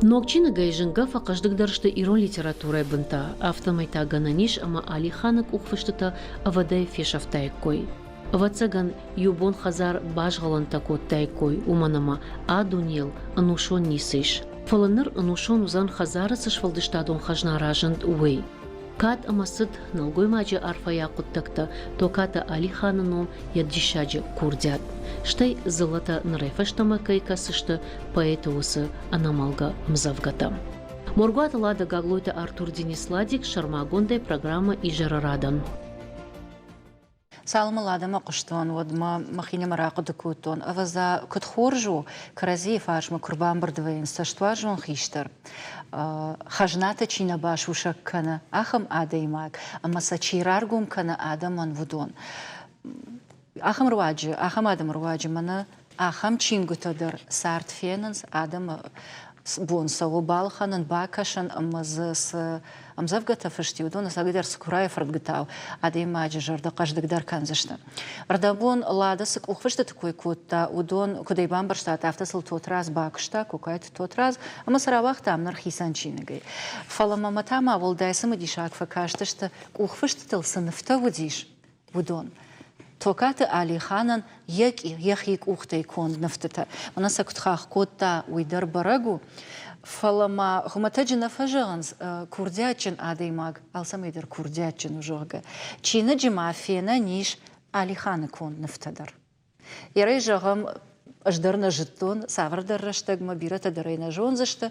Ног чиныгӕй зынгӕ фӕхъӕздыгдӕр сты ирон литературӕйы бынтӕ, афтӕмӕй та гӕнӕн ис ӕмӕ Алиханы къухфыстытӕ ӕвӕдӕй фесӕфтаиккой. Ӕвӕццӕгӕн, иу бон хӕдзар базгъӕлӕнтӕ кодтаиккой, уымӕн ӕмӕ а дунейыл ӕнусон ницы ис. Фӕлӕ ныр ӕнусон уыдзӕн хӕдзары цы сфӕлдыстадон хӕзна разынд, уый. Кад ӕмӕ цыт нӕлгоймаджы арфӕйаг хъуыддӕгтӕ Токаты Алиханы ном йӕ диссаджы курдиат, стӕй дзыллӕтӕ нырӕй фӕстӕмӕ кӕй кӕсдзысты поэты уыцы ӕнӕмӕлгӕ ӕмдзӕвгӕтӕ. Моргуаты Лада Гаглойты Артур Денис Ладик сӕрмагондӕй программӕ Изӕры радӕн. Цалынмӕ Ладӕмӕ хъуыстон, уӕдмӕ мӕхинымӕр ахъуыды кодтон, ӕвӕдза, куыд хорз у, кӕрӕдзийы фарсмӕ куы рбамбырд вӕййынц цӕстуарзон хистӕр, хӕзнатӕ чи нӕ басусӕг кӕны, ахӕм адӕймаг, ӕмӕ сӕ чи раргом кӕны адӕмӕн, уыдон. Ахӕм руаджы, ахӕм адӕмы руаджы мӕнӕ ахӕм чингуытӕ дӕр цард фенынц, адӕмы бон цӕуы балхӕнын, бакӕсын ӕмӕ дзы цы ӕмдзӕвгӕтӕ фыст и, уыдон ӕцӕгӕйдӕр цыкурайы фӕрдгуытау адӕймаджы зӕрдӕ хъӕздыгдӕр кӕндзысты. Ӕрдӕбон Лада цы къухфыстыты кой кодта, уыдон, куыд ӕй бамбӕрстат, афтӕ сыл Тотрадз бакуыста, Кокайты Тотрадз, ӕмӕ сӕ рауагътам ныр хицӕн чиныгӕй. Фӕлӕ мӕ та ма уӕлдай цымыдисаг фӕкастысты, къухфыстытыл цы нывтӕ уыдис, уыдон. Токаты Алиханӕн йӕ йӕхи къухтӕй конд нывтытӕ. Мӕнӕ сӕ куыд хахх кодта, уый дӕр бӕрӕг у. Фӕлӕ ма хуымӕтӕджы нӕ фӕзӕгъынц, курдиатджын адӕймаг алцӕмӕй дӕр курдиатджын у, зӕгъгӕ. Чиныджы ма фенӕн ис Алиханы конд нывтӕ дӕр. Ерӕй зӕгъӕм, ӕз дӕр нӕ зыдтон, цавӕрдӕр рӕстӕгмӕ бирӕтӕ дӕр ӕй нӕ зондзысты.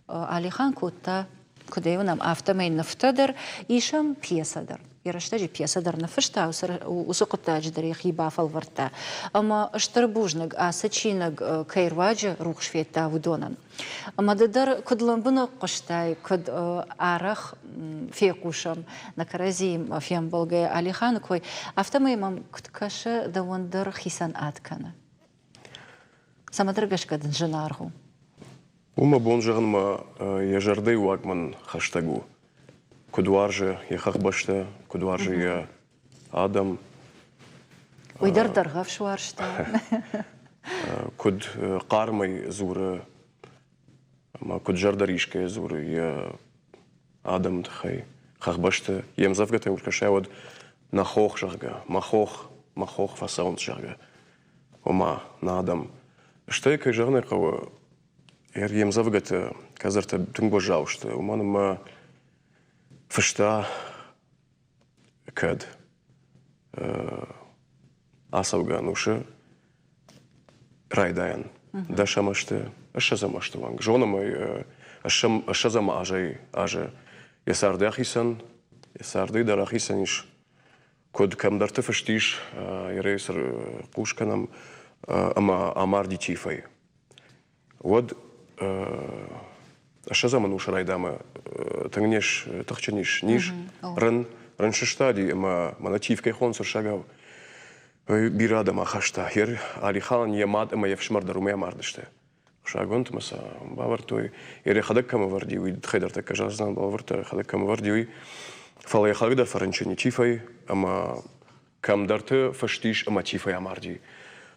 Алихан кодта, куыд ӕй уынӕм, афтӕмӕй нывтӕ дӕр, исӕм пьесӕ дӕр. Йӕ рӕстӕджы пьесӕ дӕр ныффыста, уыцы хъуыддаджы дӕр йӕхи бафӕлвӕрдта. Ӕмӕ стыр бузныг, ацы чиныг кӕй руаджы рухс федта, уыдонӕн. Ӕмӕ ды дӕр куыд лӕмбынӕг хъуыстай, куыд арӕх фехъусӕм нӕ кӕрӕдзиимӕ фембӕлгӕйӕ Алиханы кой, афтӕмӕй мӕм куыд кӕсы, дӕуӕн дӕр хицӕн ад кӕны. Цӕмӕдӕр гӕсгӕ дын зынаргъ у. У мӕ бон зӕгъын мӕ йӕ зӕрдӕйы уаг мын хӕстӕг у. Куыд уарзы йӕ хӕхбӕстӕ, куыд уарзы йӕ адӕм. Уый дӕр дӕргъӕвс уарзта. Куыд хъармӕй дзуры ӕмӕ куыд зӕрдӕрисгӕйӕ дзуры йӕ адӕмы тыххӕй. Хӕхбӕсты йе мдзӕвгӕтӕм куы кӕсай, уӕд нӕ хох, зӕгъгӕ, мӕ хох, мӕ хох фӕцӕуынц, зӕгъгӕ. Ома, нӕ адӕм. Стӕй, кӕй зӕгъын ӕй хъӕуы, йе мдзӕвгӕтӕ кӕдзӕртӕ тынг уӕззау сты, уымӕн ӕмӕ фыста кӕд ацӕугӕ ӕнусы райдайӕн дӕсӕм азты, ссӕдзӕм азты онг. Зонӕм ӕй, ссӕдзӕм азӕй азы йӕ царды ахицӕн, йӕ цардӕй дӕр ахицӕн ис. Куыд кӕмдӕрты фыст ис, йӕ хъус кӕнӕм, ӕмӕ амарди тифӕй. Уӕд ссӕдзӕм ӕнусы райдамӕ тынг не тыхджын ис низ, рын, рын сыстади ӕмӕ мӕнӕ тиф кӕй хонынц уырыссагау, бирӕ адӕм ахаста. Йер Алиханӕн йӕ мад ӕмӕ йе фсымӕр дӕр уымӕй амардысты. Хсагонтмӕ сӕ бавӕрдтой. Йер йӕхӕдӕг кӕм ӕвӕрди, уый тыххӕй дӕр тӕккӕ зӕгъдзынӕн, бавӕрдта, йӕхӕдӕг кӕм ӕвӕрди, уый. Фӕлӕ йӕхӕдӕг дӕр фӕрынчын и тифӕй ӕмӕ Кӕмдӕрты фыст ис ӕмӕ тифӕй амарди.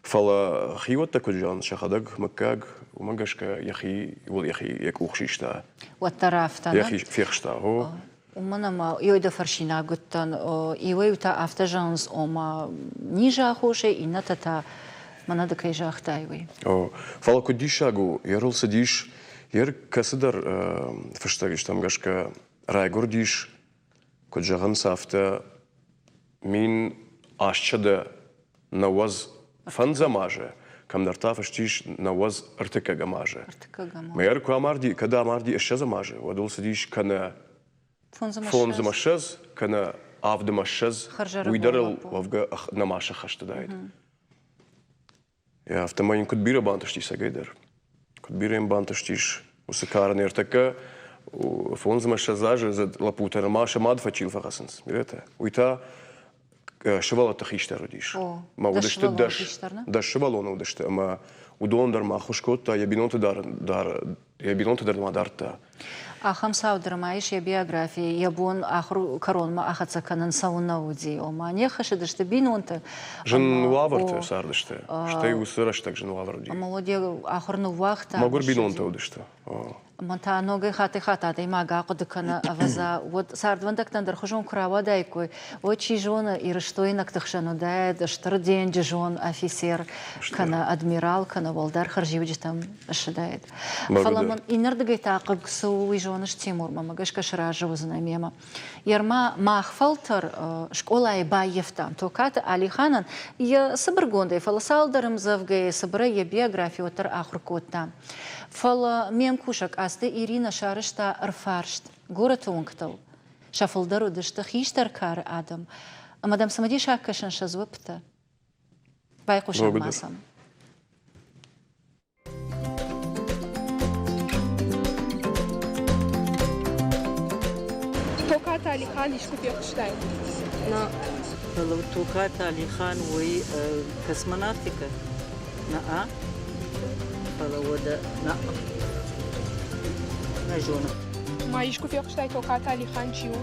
Фӕлӕ хиуӕттӕ куыд зӕгъынц, сӕхӕдӕг мыггаг, уымӕ гӕсгӕ йӕхи йӕхи йӕ къух систа. Уӕддӕр афтӕ, нӕ? Йӕхи фехста, о. Уымӕн ӕмӕ иуӕй дӕ фӕрсинаг уыдтӕн, иуӕй-иутӕ афтӕ зӕгъынц, ома низы аххосӕй, иннӕтӕ та мӕнӕ ды кӕй загътай, уый. О, фӕлӕ куыд диссаг у, йе цыдис, йе кӕцыдӕр фыстӕг истӕм гӕсгӕ райгуырдис, куыд зӕгъынц, афтӕ 1895 азы, кӕмдӕр та фыст ис 93 азы. Мӕ куы амарди, кӕд амарди ссӕдзӕм азы, уӕд ыл цыдис кӕнӕ фондзӕмӕ ссӕдз, кӕнӕ авдӕмӕ ссӕдз, уый дӕр ыл уӕвгӕ нӕма сӕххӕст уыдаид. Афтӕмӕй йын куыд бирӕ бантыстис ӕгӕйдӕр. Куыд бирӕ йын бантыстис уыцы кары ныртӕккӕ фондзмӕ ссӕдз азы лӕппутӕ ма сӕ мад фӕчил фӕхӕцынц бирӕтӕ. Уый та сывӕллӕтты хистӕр уыдис. Мӕ уыдысты дӕс сывӕллоны уыдысты ӕмӕ уыдон дӕр ма ӕххуыс кодта, йӕ бинонты дӕр йӕ бинонты дӕр ма дардта. Ахӕм цау дӕр ма ис йӕ биографийы, йӕ бон ахуыр кӕронмӕ ахӕццӕ кӕнын цӕуыннӕ уыди, ома не ххӕссыдысты бинонтӕ. Зын уавӕрты цардысты, стӕй уыцы рӕстӕг зын уавӕр уыди. Ӕмӕ уӕд йӕ ахуыр ныууагъта. Мӕгуыр бинонтӕ уыдысты. Ӕмӕ та ногӕй хаттӕй-хатт адӕймаг ахъуыды кӕны, ӕвӕдза, уӕд цардвӕндӕгтӕ ӕндӕрхуызон куы рауадаиккой, уӕд, чи зоны, ирыстойнӕгты хсӕн уыдаид стыр денджызон афицер, кӕнӕ адмирал, кӕнӕ уӕлдӕр хӕрзиуджытӕм ссыдаид. Фӕлӕ мын иннӕрдыгӕй та хъыг цы у, уый зоныс, Тимур, мӕ гӕсгӕ сразы уыдзынӕ мемӕ. Ерма мах фӕлтӕр скъолайы баййӕфтам Токаты Алиханӕн йӕ цыбыргондӕй, фӕлӕ цалдӕр ӕмдзӕвгӕйы цыбырӕй йӕ биографи уӕддӕр ахуыр кодта. Фӕлӕ ме мкусӕг Асты Иринӕ сарӕзта ӕрфарст горӕты уынгтыл. Сӕ фылдӕр уыдысты хистӕр кары адӕм. Ӕмӕ дӕм цымыдисаг кӕсын сӕ дзуӕпптӕ. Байхъусӕм ма сӕм. Токаты Алихан искуы фехъуыстай? Нӕ. Фӕлӕ Токаты Алихан уый космонавтикӕ? Нӕ. Фӕлӕ уӕдӕ нӕ. Нӕ зонын. Ма искуы фехъуыстай Токаты Алихан чи у?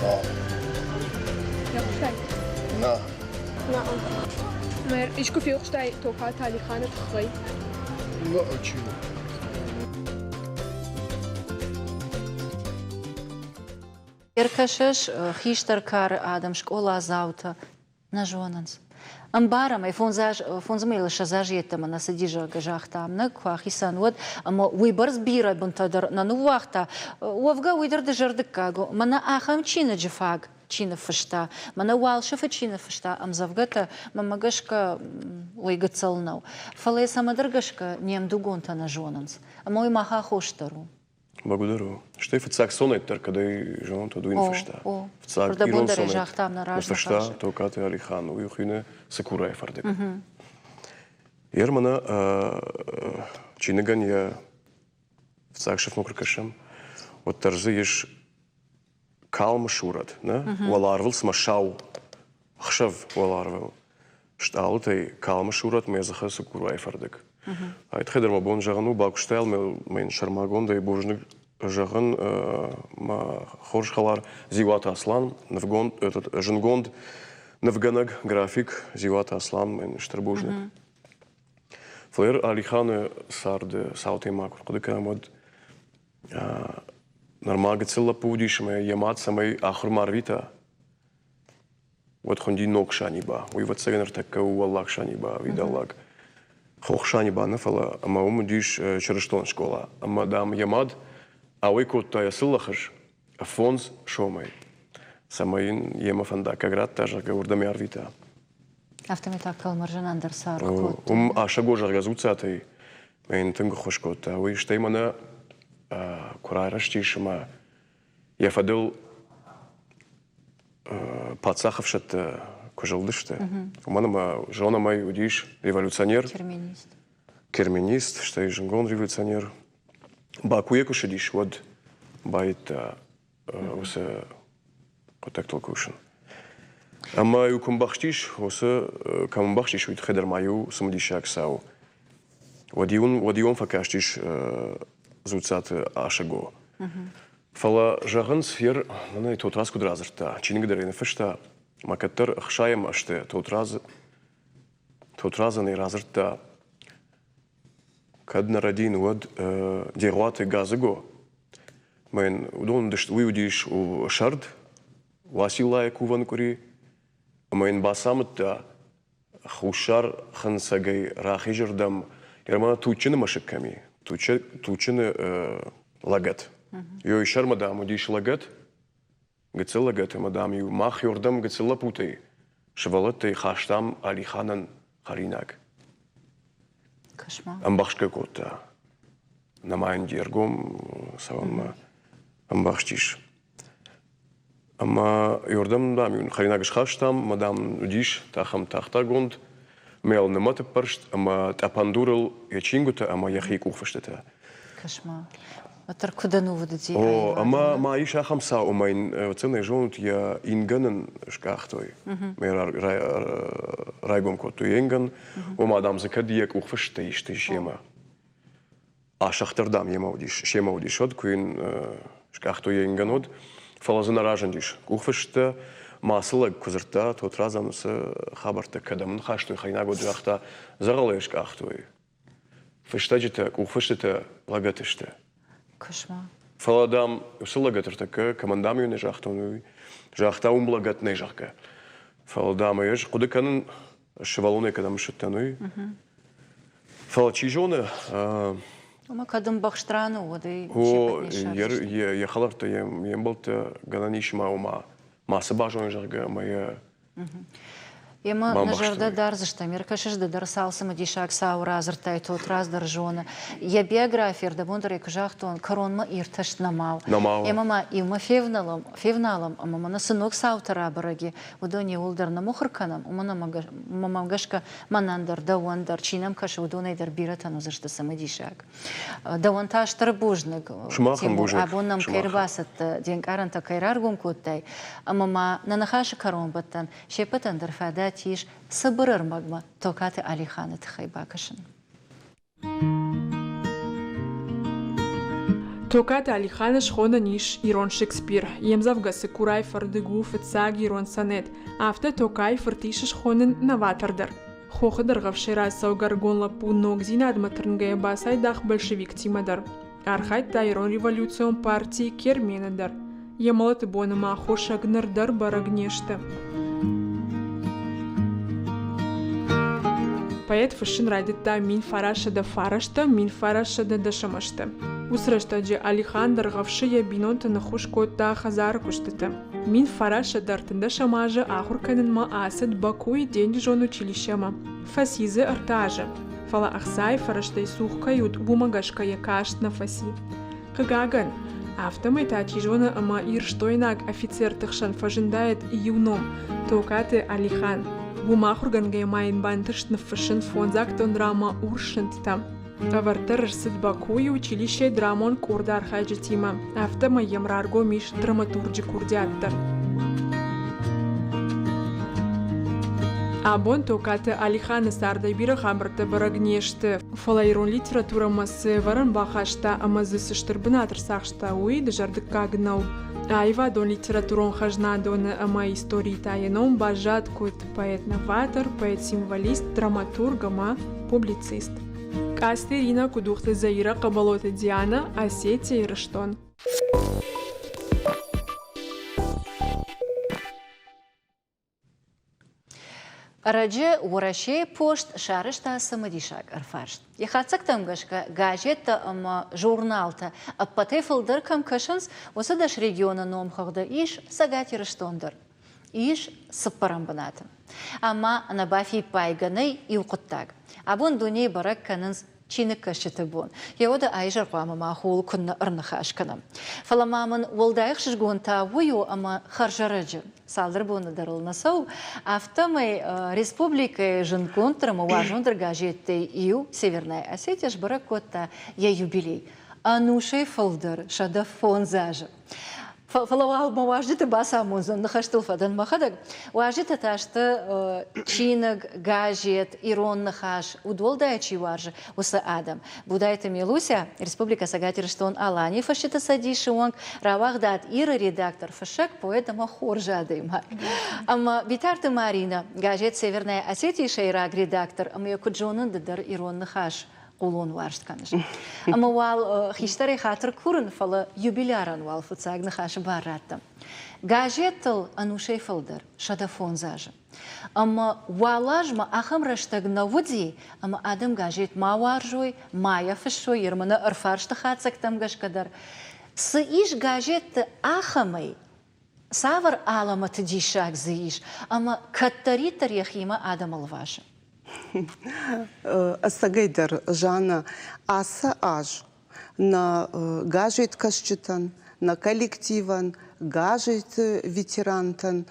Нӕ. Фехъуыстай? Нӕ. Нӕ. Мэр, искуы фехъуыстай Токаты Алиханы тыххӕй? Нӕ, чи у? Ӕркӕсыс хистӕр кары адӕм, скъоладзаутӕ нӕ зонынц. Ӕмбарӕм ӕй, фондз мӕйыл 20 азы йеддӕмӕ нӕ цыди, зӕгъгӕ, загътам нӕ, куы ахицӕн, уӕд, ӕмӕ уыйбӕрц бирӕ бынтӕ дӕр нӕ ныууагъта. Уӕвгӕ, уый дӕр дызӕрдыггаг у. Мӕнӕ ахӕм чиныджы фаг чи ныффыста, мӕнӕ уӕлсыфы чи ныффыста ӕмдзӕвгӕтӕ, мӕнмӕ гӕсгӕ, уый гыццыл нӕу. Фӕлӕ йӕ цӕмӕдӕр гӕсгӕ не мдугонтӕ нӕ зонынц. Ӕмӕ уый мах аххос дӕр у. Бӕгуыдӕр у. Стӕй фыццаг сонет дӕр кӕдӕй зонут, уӕд уый ныффыста. Фыццаг ирон сонет ныффыста Токаты Алихан, уый хуыйны Цыкурайы фӕрдыг. Ер мӕнӕ чиныгӕн йӕ фыццаг сыфмӕ куы ркӕсӕм, уӕддӕр дзы ис калмы сурӕт, нӕ? Уӕларвыл цыма сау хсӕв уӕларвыл стъалытӕй калмы сурӕт мӕ дзыхы цыкурайы фӕрдыг. Ай тыххӕй дӕр мӕ бон зӕгъын у, бакуыстайыл мӕ сӕрмагондӕй бузныг зӕгъын мӕ хорз хӕлар Дзиуаты Аслан, нывгонд, зынгонд нывгӕнӕг, график Дзиуаты Аслан, мӕн стыр бузныг. Фӕлӕ Алиханы царды цаутӕй ма куы рхъуыды кӕнӕм, уӕд нырма гыццыл лӕппу уыдис ӕмӕ йӕ мад цӕмӕй ахуырмӕ арвита, уӕд хуынди Ног Саниба. Уый, ӕвӕццӕгӕн, ӕртӕккӕ у Уӕллаг Саниба ӕви Дӕллаг. Хох Саниба нӕ, фӕлӕ ӕмӕ уым уыдис чырыстон скъола. Ӕмӕ, дам, йӕ мад ауӕй кодта йӕ цыллӕхыз фондз сомӕй, цӕмӕй йын йемӕ фӕндаггаг радта, зӕгъгӕ, уырдӕм ӕй арвита. Афтӕмӕй та кӕлмӕрзӕнӕн дӕр саргъ кодта. Уым Асӕго, зӕгъгӕ, Дзуццатӕй йын тынг ӕххуыс кодта. Уый стӕй мӕнӕ куы райрӕзтис ӕмӕ йӕ фӕдыл паддзахы ӕфсӕдтӕ куы зылдысты, уымӕн ӕмӕ зонӕм ӕй уыдис революционер, керменист, керменист, стӕй зынгонд революционер. Бакуйӕ куы ссыдис, уӕд байдта уыцы хъуыддӕгтыл кусын. Ӕмӕ-иу куы мбӕхстис, уыцы кӕм ӕмбӕхстис, уый тыххӕй дӕр ма-иу цымыдисаг цау. Уӕд-иу ӕм фӕкастис Дзуццаты Асӕго. Фӕлӕ зӕгъынц, ер мӕнӕ Тотрадз куыд радзырдта, чиныг дӕр ӕй ныффыста, ӕмӕ кӕддӕр ӕхсайӕм азты Тотрадз Тотрадзӕн ӕй радзырдта, кӕд нӕ рӕдийын, уӕд Дегъуаты Гадзыго. Мӕн уыдон уый уыдис сӕрд, Уациллайы кувӕн къуыри, ӕмӕ йын бацамыдта Хуссар хынцӕгӕй рахизырдӕм Ермана Туччыны мӕсыг кӕм и, Туччыны лӕгӕт. Ёй сӕрмӕ, дам, уыдис лӕгӕт, гыццыл лӕгӕт, ӕмӕ, дам-иу мах ёрдӕм гыццыл лӕппутӕй, сывӕллӕттӕй хастам Алиханӕн хӕринаг. Ӕмбӕхсгӕ кодта. Нӕма йын де ргом цӕуынмӕ ӕмбӕхстис. Ӕмӕ иуырдӕм, дам, иу хӕринаг схастам, ӕмӕ, дам, уыдис ахӕм тахтагонд, мӕ нымӕт ӕппӕрст ӕмӕ тъӕпӕндурыл йӕ чингуытӕ ӕмӕ йӕхи къухфыстытӕ. Кӕс-ма, уӕддӕр куыд ӕнувыд уыди О, ӕмӕ ма ис ахӕм цау, ӕмӕ йын, ӕвӕццӕгӕн ӕй зонут, йӕ ингӕн ын скъахтой. Мӕ райгом кодтой йӕ ингӕн. Ома, дам, дзы кӕд йӕ къухфыстытӕ исты ис йемӕ. Асӕхдӕр, дам, йемӕ уыдис, семӕ уыдис, уӕд куы йын скъахтой йӕ ингӕн, уӕд. Фӕлӕ дзы нӕ разындис. Къухфысттӕ ма цы лӕг куы дзырдта, Тотрадзӕн уыцы хабӕрттӕ кӕдӕм ныхастой, хӕринаг уӕд загъта, дзӕгъӕлӕй скъахтой. Фыстӕджытӕ, къухфыстытӕ лӕгӕты сты. Кӕс-ма. Фӕлӕ, дам, уыцы лӕгӕт ӕртӕккӕ, кӕмӕн, дам, нӕ загътон, уый загъта, уым лӕгӕт нӕй, зӕгъгӕ. Фӕлӕ, дам, ӕз хъуыды кӕнын, сывӕллонӕй кӕдӕм ссыдтӕн, уый. Фӕлӕ чи зоны. Ӕмӕ кӕд ӕмбӕхст ран у, уӕд ӕй О, йӕ хӕлӕрттӕ, йе мбӕлттӕ гӕнӕн ис ма уымӕ мацы базоной, зӕгъгӕ, ӕмӕ йӕ. Емӕ нӕ зӕрдӕ дардзыстӕм, ӕркӕсыс ды дӕр цал цымыдисаг цауы радзырдтай, Тотрадз дӕр зоны. Йӕ биографи ӕрдӕбон дӕр ӕй куы загътон, кӕронмӕ иртӕст нӕма у. Емӕ ма иумӕ февналӕм, февналӕм ӕмӕ мӕнӕ цы ног цаутӕ рабӕрӕг и, уыдон иууылдӕр ныммыхуыр кӕнӕм, уымӕн ӕмӕ мӕм гӕсгӕ мӕнӕн дӕр, дӕуӕн дӕр, чи нӕм кӕсы, уыдонӕй дӕр бирӕтӕн уыдзысты цымыдисаг. Дӕуӕн та стыр бузныг, Тимур, абон нӕм кӕй ӕрбацыдтӕ, де нкъарӕнтӕ кӕй раргом кодтай, ӕмӕ ма нӕ ныхасы кӕронбӕттӕн се ппӕтӕн дӕр фадат ис цыбыр ӕрмӕгмӕ Токаты Алиханы тыххӕй бакӕсын. Токаты Алиханы схонӕн ис ирон Шекспир. Йе мдзӕвгӕ Цыкурайы фӕрдыг у фыццаг ирон сонет. Афтӕ Токайы фырт ис схонын новатор дӕр. Хохы дӕргъӕвсӕй рацӕугӕ ӕрыгон лӕппу ногдзинадмӕ тырнгӕйӕ бацайдагъ большевиктимӕ дӕр. Архайдта ирон революцион парти Кермены дӕр. Йӕ мӕлӕты боны ма аххосаг ныр дӕр бӕрӕг не сты. Поэт фыссын райдыдта 1909 1910 азты. Уыцы рӕстӕджы Алихан Дӕргъӕвсы йӕ бинонты ныххуыс кодта хӕдзары куыстыты. 1913 азы ахуыр кӕнынмӕ ацыд Бакуйы денджызон училищемӕ. Фӕци дзы ӕртӕ азы. Фӕлӕ ӕхцайы фӕрӕзтӕй цух кӕй уыд, уымӕ гӕсгӕ йӕ каст нӕ фӕци. Хъыгагӕн, афтӕмӕй та чи зоны ӕмӕ ирыстойнаг офицерты хсӕн фӕзындаид иу ном – Токаты Алихан. Уым ахуыргӕнгӕйӕ ма йын бантыст ныффыссын фондзактон драмӕ «Урс сынтытӕ». Ӕвӕрддӕр ӕрцыд Бакуйы училищейы драмон къорды архайджытимӕ, афтӕмӕй йӕм раргом ис драматурджы курдиат дӕр. Абон Токаты Алиханы цардӕй бирӕ хабӕрттӕ бӕрӕг не сты, фӕлӕ ирон литературӕмӕ цы ӕвӕрӕн бахаста ӕмӕ дзы цы стыр бынат ӕрцахста, уый дызӕрдыггаг нӕу. Аивадон литературон хӕзнадоны ӕмӕ историйы та йӕ ном баззад куыд поэт-новатор, поэт-символист, драматург ӕмӕ публицист. Къацты Иринӕ, Кудухты Заирӕ, Хъӕбӕлоты Дианӕ, Осетия, Ирыстон. Ӕрӕджы Уӕрӕсейы пост сарӕзта цымыдисаг ӕрфарст. Йӕ хатдзӕгтӕм гӕсгӕ газеттӕ ӕмӕ журналтӕ ӕппӕтӕй фылдӕр кӕм кӕсынц, уыцы дӕс регионы номхыгъды ис Цӕгат Ирыстон дӕр. Ис цыппӕрӕм бынаты. Ӕмӕ ӕнӕбафиппайгӕ нӕй иу хъуыддаг. Абон дунейы бӕрӕг кӕнынц чиныгкӕсджыты бон. Йӕ уӕдӕ аизӕр хъуамӕ мах ууыл куыннӕ ӕрныхас кӕнӕм. Фӕлӕ ма мын уӕлдай ӕхсызгон та уый у, ӕмӕ хӕрзӕрӕджы, цалдӕр боны дӕр ыл нӕ цӕуы, афтӕмӕй республикӕйы зындгонддӕр ӕмӕ уарзондӕр газеттӕй иу, Северная Осетия, сбӕрӕг кодта йӕ юбилей. Ӕнусӕй фылдӕр, 105 азы. Фӕлӕ уал мӕ уазджыты бацамондзӕн, ныхӕстыл фӕдӕн мӕхӕдӕг. Уазджытӕ та сты чиныг, газет, ирон ныхас, удуӕлдай чи уарзы, уыцы адӕм. Будайты Милуся, Республикӕ Цӕгат Ирыстон-Аланийы Фысджыты цӕдисы уӕнг, рауагъдад Ир-ы редактор, фыссӕг, поэт ӕмӕ хорз адӕймаг. Ӕмӕ Битарты Маринӕ, газет Северная Осетия-йы сӕйраг редактор, ӕмӕ йӕ куыд зонын, ды дӕр ирон ныхас хъулон уарзт кӕныс. Ӕмӕ уал хистӕрӕй хатыр курын, фӕлӕ юбилярӕн уал фыццаг ныхасы бар раттӕм. Газеттыл ӕнусӕй фылдӕр, 105 азы. Ӕмӕ уал азмӕ ахӕм рӕстӕг нӕ уыди, ӕмӕ адӕм газет ма уарзой, ма йӕ фыссой, ермӕ ӕрфарсты хатдзӕгтӕм гӕсгӕ дӕр. Цы ис газетты ахӕмӕй, цавӕр алӕмӕты диссаг дзы ис, ӕмӕ кӕддӕриддӕр йӕхимӕ адӕмы лвасы? Ӕцӕгӕйдӕр, Жанна, ацы аз нӕ газеткӕсджытӕн, нӕ коллективӕн, газеты ветерантӕн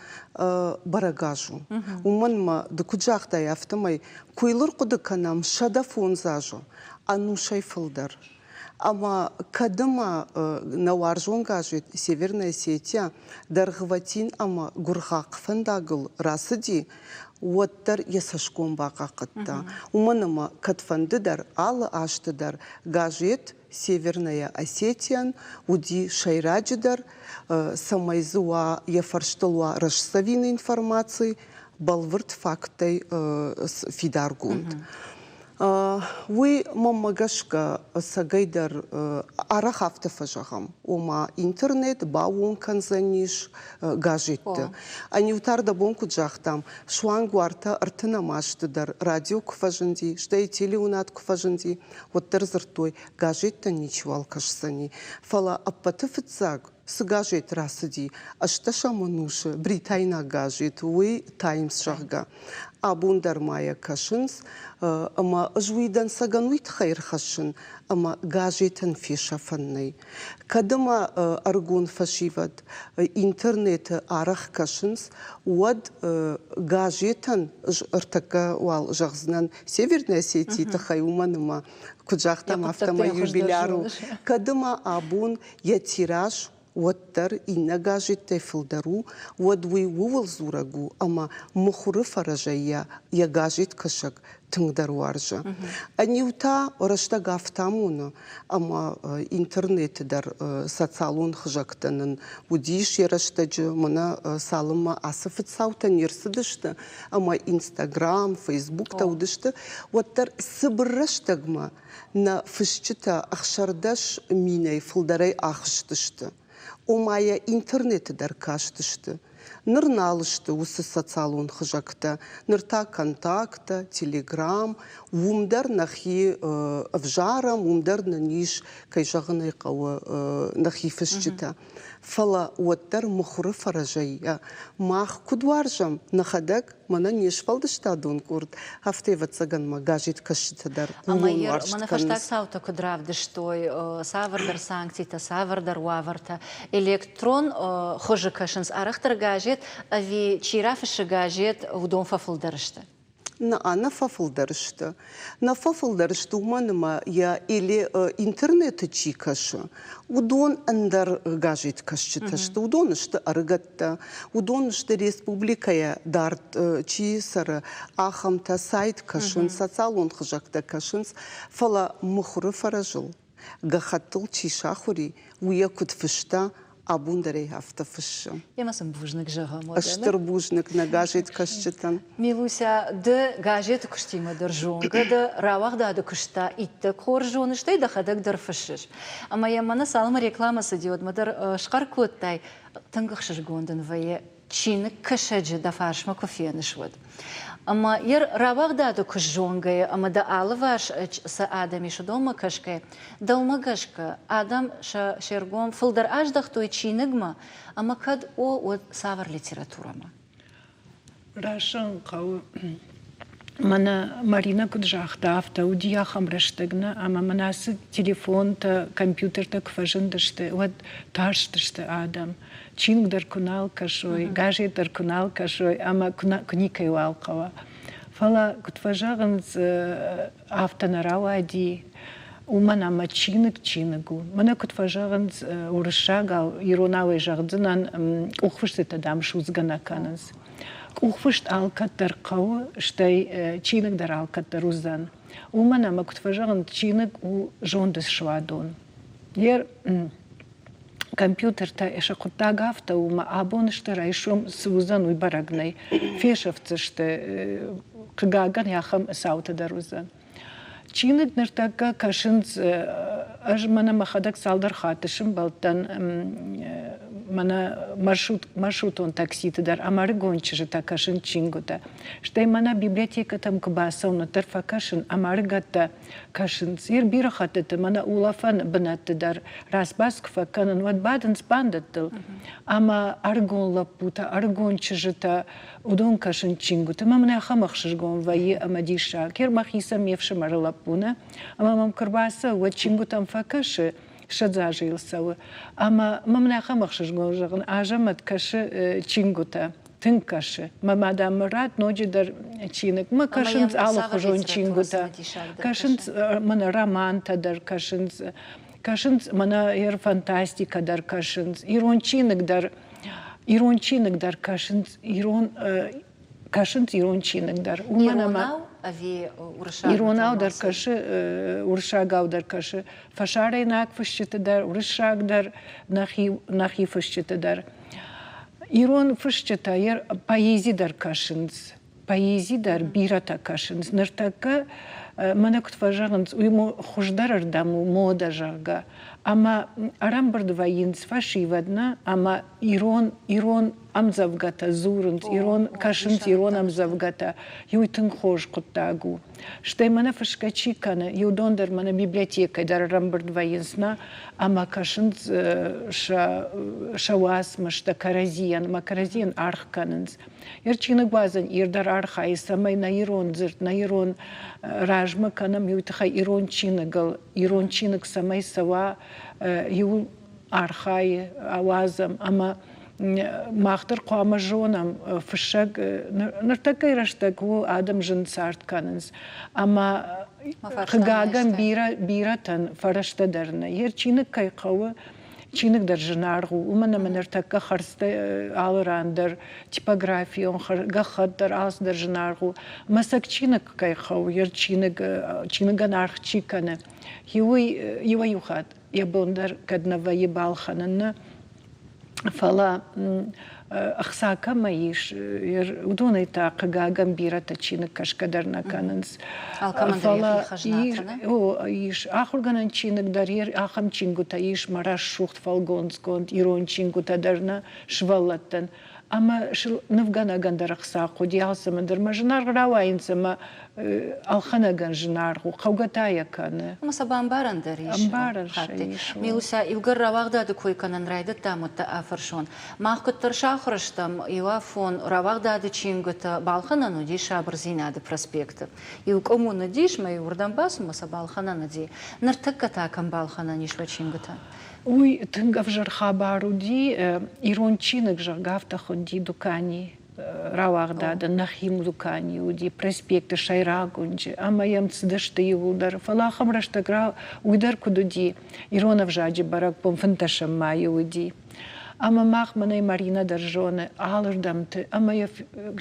бӕрӕг аз у. Уымӕн ма ды куыд загътай, афтӕмӕй куы йыл ӕрхъуыды кӕнӕм 105 азы, ӕнусӕй фылдӕр. Ӕмӕ кӕд ӕмӕ нӕ уарзон газет «Северная Осетия» дӕргъвӕтин ӕмӕ гуыргъахъ фӕндагыл рацыди, уӕддӕр йӕ цӕсгом бахъахъхъӕдта. Уымӕн ӕмӕ кӕдфӕнды дӕр, алы азты дӕр газет «Северная Осетия-н уыди сӕйраджыдӕр, цӕмӕй дзы уа йӕ фӕрстыл уа рӕстдзӕвин информаци, бӕлвырд факттӕй фидаргонд. Уый мӕнмӕ гӕсгӕ ӕцӕгӕйдӕр арӕх афтӕ фӕзӕгъӕм, ома интернет баууон кӕндзӕнис газетты. Ӕниу та ӕрдӕбон куыд загътам, суанг уартӕ ӕртынӕм азты дӕр радио куы фӕзынди, стӕй телеуынад куы фӕзынди, уӕддӕр дзырдтой, газеттӕн ничиуал кӕсдзӕни. Фӕлӕ ӕппӕты фыццаг. цы газет рацыди ӕстдӕсӕм ӕнусы бритайнаг газет, уый Таймс, зӕгъгӕ. Абон дӕр ма йӕ кӕсынц, ӕмӕ ӕз уый дӕнцӕгӕн уый тыххӕй ӕрхӕссын, ӕмӕ газетӕн фесӕфӕн нӕй. Кӕд ӕмӕ ӕрыгон фӕсивӕд интернеты арӕх кӕсынц, уӕд газетӕн ӕз ӕртӕккӕ уал зӕгъдзынӕн Северной Осетийы тыххӕй, уымӕн ӕмӕ, куыд загътам, афтӕмӕй юбиляр у. Кӕд ӕмӕ абон йӕ тираж уӕддӕр иннӕ газеттӕй фылдӕр у, уӕд уый ууыл дзурӕг у, ӕмӕ мыхуыры фӕрӕзӕй йӕ газеткӕсӕг тынгдӕр уарзы. Ӕниу та рӕстӕг афтӕ амоны, ӕмӕ интернеты дӕр социалон хызӕгтӕ нын уыдис йӕ рӕстӕджы, мӕнӕ цалынмӕ ацы фыдцаутӕ не рцыдысты ӕмӕ Инстаграм, Фейсбуктӕ уыдысты, уӕддӕр цыбыр рӕстӕгмӕ нӕ фысджытӕ 16 минӕй фылдӕрӕй ахызтысты. Ома йӕ интернеты дӕр кастысты. Ныр нал сты уыцы социалон хызӕгтӕ, ныр та контакттӕ, телеграм, уым дӕр нӕхи ӕвзарӕм, уым дӕр нын ис, кӕй зӕгъын ӕй хъӕуы, нӕхи фысджытӕ. Фӕлӕ уӕддӕр мыхуыры фӕрӕзӕй мах куыд уарзӕм нӕхӕдӕг, мӕнӕн не сфӕлдыстадон къорд, афтӕ ӕвӕццӕгӕн мӕ газеткӕсджытӕ дӕр Ӕмӕ хъулон уарзт мӕнӕ кӕнынц. фӕстаг цаутӕ куыд равдыстой, цавӕрдӕр санкцитӕ, цавӕрдӕр уавӕртӕ электрон хуызы кӕсынц арӕхдӕр газет ӕви чи рафыссы газет, уыдон фӕфылдӕр сты? Нӕ, нӕ фӕфылдӕр сты. Нӕ фӕфылдӕр сты, уымӕн ӕмӕ йӕ интернеты чи кӕсы, уыдон ӕндӕр газеткӕсджытӕ сты. Уыдон сты ӕрыгӕттӕ, уыдон сты республикӕйӕ дард чи цӕры, ахӕмтӕ, сайт кӕсынц, социалон хызӕгтӕ кӕсынц, фӕлӕ мыхуыры фӕрӕзыл гӕххӕттыл чи сахуыр и, уый йӕ куыд фыста, абон дӕр ӕй афтӕ фыссы. Емӕ сын бузныг зӕгъӕм уӕдӕ. Стыр бузныг нӕ газеткӕсджытӕн. Милуся, ды газеты куыстимӕ дӕр зонгӕ дӕ, рауагъдады куыст та иттӕг хорз зоныс, стӕй дӕхӕдӕг дӕр фыссыс. Ӕмӕ йӕм мӕнӕ цалынмӕ рекламӕ цыди, уӕдмӕ дӕр схъӕр кодтай, тынг ӕхсызгон дын вӕййы чиныгкӕсӕджы дӕ фарсмӕ куы феныс, уӕд. Ӕмӕ йӕ рауагъдады куы сзонгӕйӕ ӕмӕ дӕ алыварс цы адӕм ис, уыдонмӕ кӕсгӕйӕ, дӕумӕ гӕсгӕ адӕм сӕ се ргом фылдӕр аздӕхтой чиныгмӕ ӕмӕ кӕд о, уӕд цавӕр литературӕмӕ? Раст зӕгъын хъӕуы, мӕнӕ Маринӕ куыд загъта, афтӕ уыди ахӕм рӕстӕг нӕ, ӕмӕ мӕнӕ ацы телефонтӕ, компьютертӕ куы фӕзындысты, уӕд тарстысты адӕм. Чиныг дӕр куы нал кӕсой, газет дӕр куы нал кӕсой ӕмӕ куы никӕйуал хъӕуа. Фӕлӕ, куыд фӕзӕгъынц, афтӕ нӕ рауади, уымӕн ӕмӕ чиныг чиныг у. Мӕнӕ куыд фӕзӕгъынц уырыссагау, иронау ӕй зӕгъдзынӕн, къухфыстытӕ, дам, судзгӕ нӕ кӕнынц. Къухфыст алкӕддӕр хъӕуы, стӕй чиныг дӕр алкӕддӕр уыдзӕн. Уымӕн ӕмӕ, куыд фӕзӕгъынц, чиныг у зонды суадон. Йе компьютертӕ сӕ хъуыддаг афтӕ у, ӕмӕ абон сты, райсом цы уыдзӕн, уый бӕрӕг нӕй. Фесӕфдзысты, хъыгагӕн, ахӕм цаутӕ дӕр уыдзӕн. Чиныг ныртӕккӕ кӕсынц, ӕз мӕнӕ мӕхӕдӕг цалдӕр хатты сымбӕлдтӕн мӕнӕ маршрут, маршрутон такситы дӕр ӕмӕ ӕрыгон чызджытӕ кӕсынц чингуытӕ. Стӕй мӕнӕ библиотекӕтӕм куы бацӕуын, уӕддӕр фӕкӕсын ӕмӕ ӕрыгӕттӕ кӕсынц. Ир бирӕ хӕттыты мӕнӕ улӕфӕн бынӕтты дӕр разбас куы фӕкӕнын, уӕд бадынц бандӕттыл ӕмӕ ӕрыгон лӕппутӕ, ӕрыгон чызджытӕ уыдон кӕсынц чингуыты. Ӕмӕ мын ахӕм ӕхсызгон вӕййы ӕмӕ диссаг. Ер мӕхицӕн ме фсымӕры лӕппу нӕ, ӕмӕ мӕм куы рбацӕуы, уӕд чингуытӕм фӕкӕсы, 20 азы йыл цӕуы. Ӕмӕ мӕм ахӕм ӕхсызгон зӕгъын, Азӕмӕт кӕсы чингуытӕ, тынг кӕсы. Мӕ мад ӕмӕ рад ноджыдӕр чиныгмӕ кӕсынц алыхуызон чингуытӕ. Кӕсынц мӕнӕ романтӕ дӕр кӕсынц, кӕсынц мӕнӕ фантастикӕ дӕр кӕсынц, ирон чиныг дӕр ирон чиныг дӕр кӕсынц, ирон кӕсынц ирон чиныг дӕр. Уымӕн ӕмӕ ӕви уырыссаг иронау дӕр кӕсы, уырыссагау дӕр кӕсы, фӕсарӕйнаг фысджыты дӕр, уырыссаг дӕр, нӕхи, нӕхи фысджыты дӕр. Ирон фысджытӕ поэзи дӕр кӕсынц, поэзи дӕр бирӕтӕ кӕсынц. Ныртӕккӕ мӕнӕ куыд фӕзӕгъынц, уый хуыздӕрырдӕм у модӕ, зӕгъгӕ. Ӕмӕ ӕрӕмбырд вӕййынц фӕсивӕд нӕ ӕмӕ ирон ирон ӕмдзӕвгӕтӕ дзурынц, ирон кӕсынц ирон ӕмдзӕвгӕтӕ. Иу тынг хорз хъуыддаг у. Стӕй мӕнӕ фысгӕ чи кӕны, иу дон дӕр мӕнӕ библиотекӕйы дӕр ӕрӕмбырд вӕййынц нӕ ӕмӕ кӕсынц сӕ, сӕ уацмыстӕ кӕрӕдзийӕн ӕмӕ кӕрӕдзийӕн аргъ кӕнынц. Ир чиныгуадзӕн Ир дӕр архайы, цӕмӕй нӕ ирон дзырд, нӕ ирон размӕ кӕнӕм иу тыххӕй ирон чиныгыл, ирон чиныг цӕмӕй цӕуа, иу архайы, ауадзӕм ӕмӕ мах дӕр хъуамӕ зонӕм, фыссӕг ныртӕккӕйы рӕстӕг у, адӕм зын цард кӕнынц ӕмӕ хъыгагӕн бирӕ бирӕтӕн фӕрӕзтӕ дӕр нӕй. Йе чиныг кӕй хъӕуы, чиныг дӕр зынаргъ у, уымӕн ӕмӕ ныртӕккӕ хӕрдзтӕ алы ран дӕр типографион гӕххӕтт дӕр алцыдӕр зынаргъ у. Мӕсӕг чиныг кӕй хъӕуы, йе чиныг чиныгӕн аргъ чи кӕны, иуӕй-иу хатт йӕ бон дӕр кӕд нӕ вӕййы балхӕнын, нӕ, фӕлӕ ӕхца кӕмӕ ис, уыдонӕй та, хъыгагӕн, бирӕтӕ чиныг кӕсгӕ дӕр нӕ кӕнынц. Фӕлӕ ис ахуыргӕнӕн чиныг дӕр, ахӕм чингуытӕ ис, мӕ рӕсугъд фӕлгонцгонд ирон чингуытӕ дӕр нӕ сывӕллӕттӕн. Ӕмӕ нывгӕнӕгӕн дӕр ӕхца хъуыди алцӕмӕн дӕр. Мӕ зынаргъ рауайынц ӕмӕ ӕлхӕнӕгӕн зынаргъ у, хъӕугӕ та йӕ кӕны. Ӕмӕ сӕ бамбарӕн дӕр ис. Ӕмбарӕн сӕ ис. Милуся, иугӕр рауагъдады кой кӕнын райдыдтам, уӕдта афӕрсон. Мах куыддӕр сахуыр стӕм, иу афон рауагъдады чингуытӕ балхӕнӕн уыди Сабырдзинады проспекты. Иу къуым уын уыдис, мӕ уырдӕм бацу, мӕ сӕ балхӕнӕн уыди. Ныртӕккӕ та кӕм балхӕнӕн ис уӕ чингуытӕ? Уый тынг ӕвзӕр хабар уыди. Ирон чиныг, зӕгъгӕ, афтӕ хуынди дукани рауагъдады нӕхи дукани уыди проспекты сӕйраг уынджы ӕмӕ йӕм цыдысты иууылдӕр. Фӕлӕ ахӕм рӕстӕг уый дӕр куыд уыди, ирон ӕвзаджы бӕрӕгбон фынддӕсӕм майы уыди. Ӕмӕ мах мӕнӕй Маринӕ дӕр зоны алырдӕмты ӕмӕ йӕ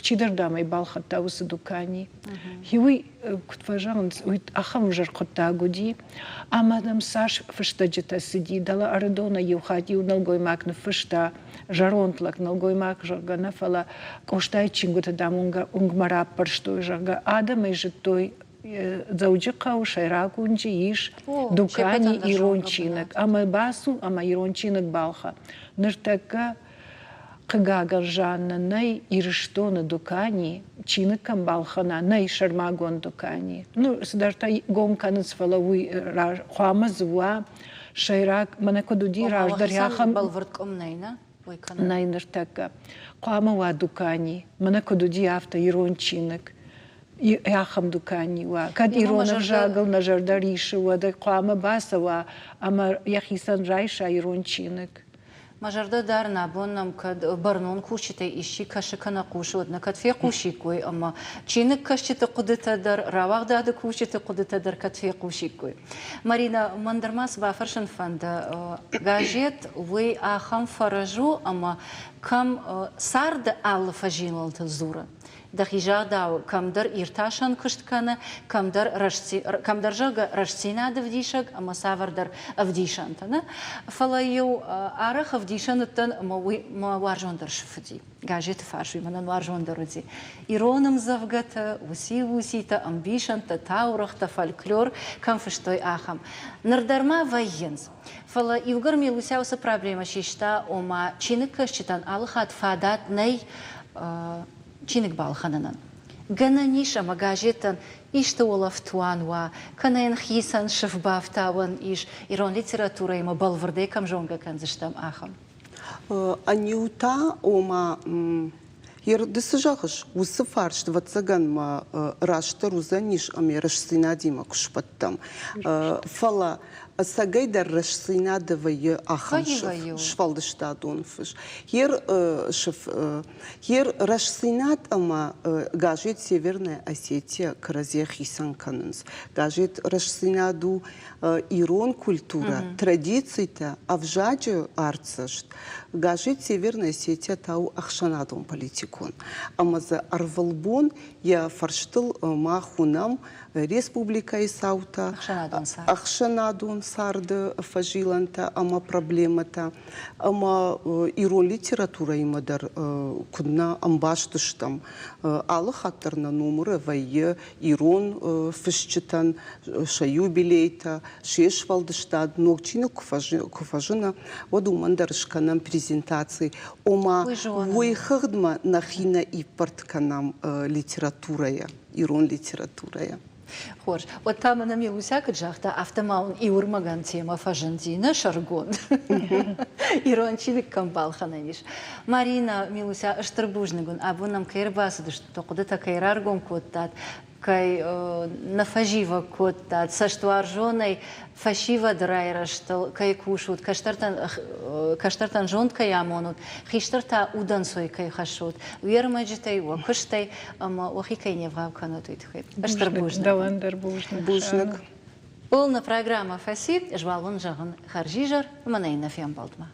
чидӕр дам ӕй балхӕдта уыцы дукани. Уый, куыд фӕзӕгъынц, уый ахӕм ӕвзӕр хъуыддаг уыди, ӕмӕ нӕм цас фыстӕджытӕ цыди, дӕлӕ Ӕрыдонӕй иу хатт иу нӕлгоймаг ныффыста, зӕронд лӕг, нӕлгоймаг, зӕгъгӕ, нӕ, фӕлӕ Къостайы чингуыты, дам, уынгмӕ раппӕрстой, зӕгъгӕ, адӕм ӕй зыдтой Дзӕуджыхъӕуы сӕйраг уынджы ис дукани ирон чиныг ӕмӕ бацу ӕмӕ ирон чиныг балхӕ. Ныртӕккӕ хъыгагӕн Жаннӕ нӕй Ирыстоны дукани, чиныг кӕм балхӕна, нӕй сӕрмагонд дукани. Ну, цыдӕртӕ гом кӕнынц, фӕлӕ уый хъуамӕ дзы уа сӕйраг, мӕнӕ куыд уыди раздӕр ахӕм... Бӕлвырд къуым нӕй, нӕ? Нӕй ныртӕккӕ. Хъуамӕ уа дукани. Мӕнӕ куыд уыди, афтӕ ирон чиныг. Ахӕм дукани уа. Кӕд ирон ӕвзагыл нӕ зӕрдӕ рисы, уӕд ӕй хъуамӕ бацӕуа ӕмӕ йӕхицӕн райса ирон чиныг. Мӕ зӕрдӕ дарын, абон нӕм кӕд бӕрнон кусджытӕй исчи кӕсы кӕнӕ хъусы, уӕд нӕ кӕд фехъусиккой ӕмӕ чиныгкӕсджыты хъуыдытӕ дӕр, рауагъдады кусджыты хъуыдытӕ дӕр кӕд фехъусиккой. Маринӕ, мӕн дӕр ма цы бафӕрсын фӕнды, газет уый ахӕм фӕрӕз у, ӕмӕ кӕм царды алы фӕзилӕнтыл дзуры, дӕхи загъдау, кӕмдӕр иртасӕн куыст кӕны, кӕмдӕр, кӕмдӕр зӕгъгӕ, рӕстдзинад ӕвдисӕг ӕмӕ цавӕрдӕр ӕвдисӕнтӕ. Нӕ? Фӕлӕ-иу арӕх ӕвдисӕн уыдтӕн ӕмӕ уый мӕ уарзондӕр сыф уыди. Газеты фарс уый мӕнӕн уарзондӕр уыди. Ирон ӕмдзӕвгӕтӕ, уыци-уыцитӕ, ӕмбисӕндтӕ, таурӕгътӕ, фольклор кӕм фыстой, ахӕм. Ныр дӕр ма вӕййынц. Фӕлӕ иугӕр Милуся уыцы проблемӕ систа, ома чиныгкӕсджытӕн алыхатт фадат нӕй чиныг балхӕнынӕн. Гӕнӕн ис ӕмӕ газеттӕн исты уӕлӕфтуан уа, кӕнӕ йын хицӕн сыф бафтауӕн ис, ирон литературӕимӕ бӕлвырдӕй кӕм зонгӕ кӕндзыстӕм, ахӕм. Ӕниу та, ома, ды цы зӕгъыс, уыцы фарст, ӕвӕццӕгӕн ма растдӕр уыдзӕнис ӕмӕ рӕстдзинадимӕ куы сбӕттӕм. Фӕлӕ ӕцӕгӕй дӕр рӕстдзинады вӕййы ахӕм сфӕлдыстадон фыс. Ер сыф, ер рӕстдзинад ӕмӕ газет Северная Осетия кӕрӕдзийӕ хицӕн кӕнынц. Газет Рӕстдзинад у ирон культурӕ, традицитӕ, ӕвзаджы артдзӕст. Газет «Северная Осетия» та у ӕхсӕнадон политикон. Ӕмӕ дзы ӕрвылбон йӕ фӕрстыл мах уынӕм республикӕйы цаутӕ, ӕхсӕнадон царды фӕзилӕнтӕ ӕмӕ проблемӕтӕ. Ӕмӕ ирон литературӕимӕ дӕр куыд нӕ ӕмбаст стӕм. Алы хатт дӕр нӕ номыры вӕййы ирон фысджытӕн сӕ юбилейтӕ, се сфӕлдыстад ног чиныг куы фӕзыны, уӕд уымӕн дӕр скӕнӕм презентаци. Ома, уый хыгъдмӕ нӕхи нӕ иппӕрд кӕнӕм литературӕйӕ, ирон литературӕйӕ. Хорз. Уӕд та мӕнӕ Милуся куыд загъта, афтӕ ма уын иуырмӕгӕн темӕ фӕзынди нӕ сӕргонд. Ирон чиныг кӕм балхӕнӕн ис. Марина, Милуся, стыр бузныг уын, абон нӕм кӕй ӕрбацыдыстут, хъуыдытӕ кӕй раргом кодтат, кӕй нӕ фӕзивӕг кодтат, цӕстуарзонӕй фӕсивӕды райрӕзтыл кӕй кусут, кӕстӕртӕн, кӕстӕртӕн зонд кӕй амонут, хистӕртӕ удӕнцой кӕй хӕссут, уе рмӕджытӕй, уӕ куыстӕй ӕмӕ уӕхи кӕй не вгъау кӕнут, уый тыххӕй. Стыр бузныг. Дӕуӕн дӕр бузныг. Бузныг. Ууыл нӕ программӕ фӕци. Ӕз уал уын зӕгъын хӕрзизӕр ӕмӕ нӕ иннӕ фембӕлдмӕ.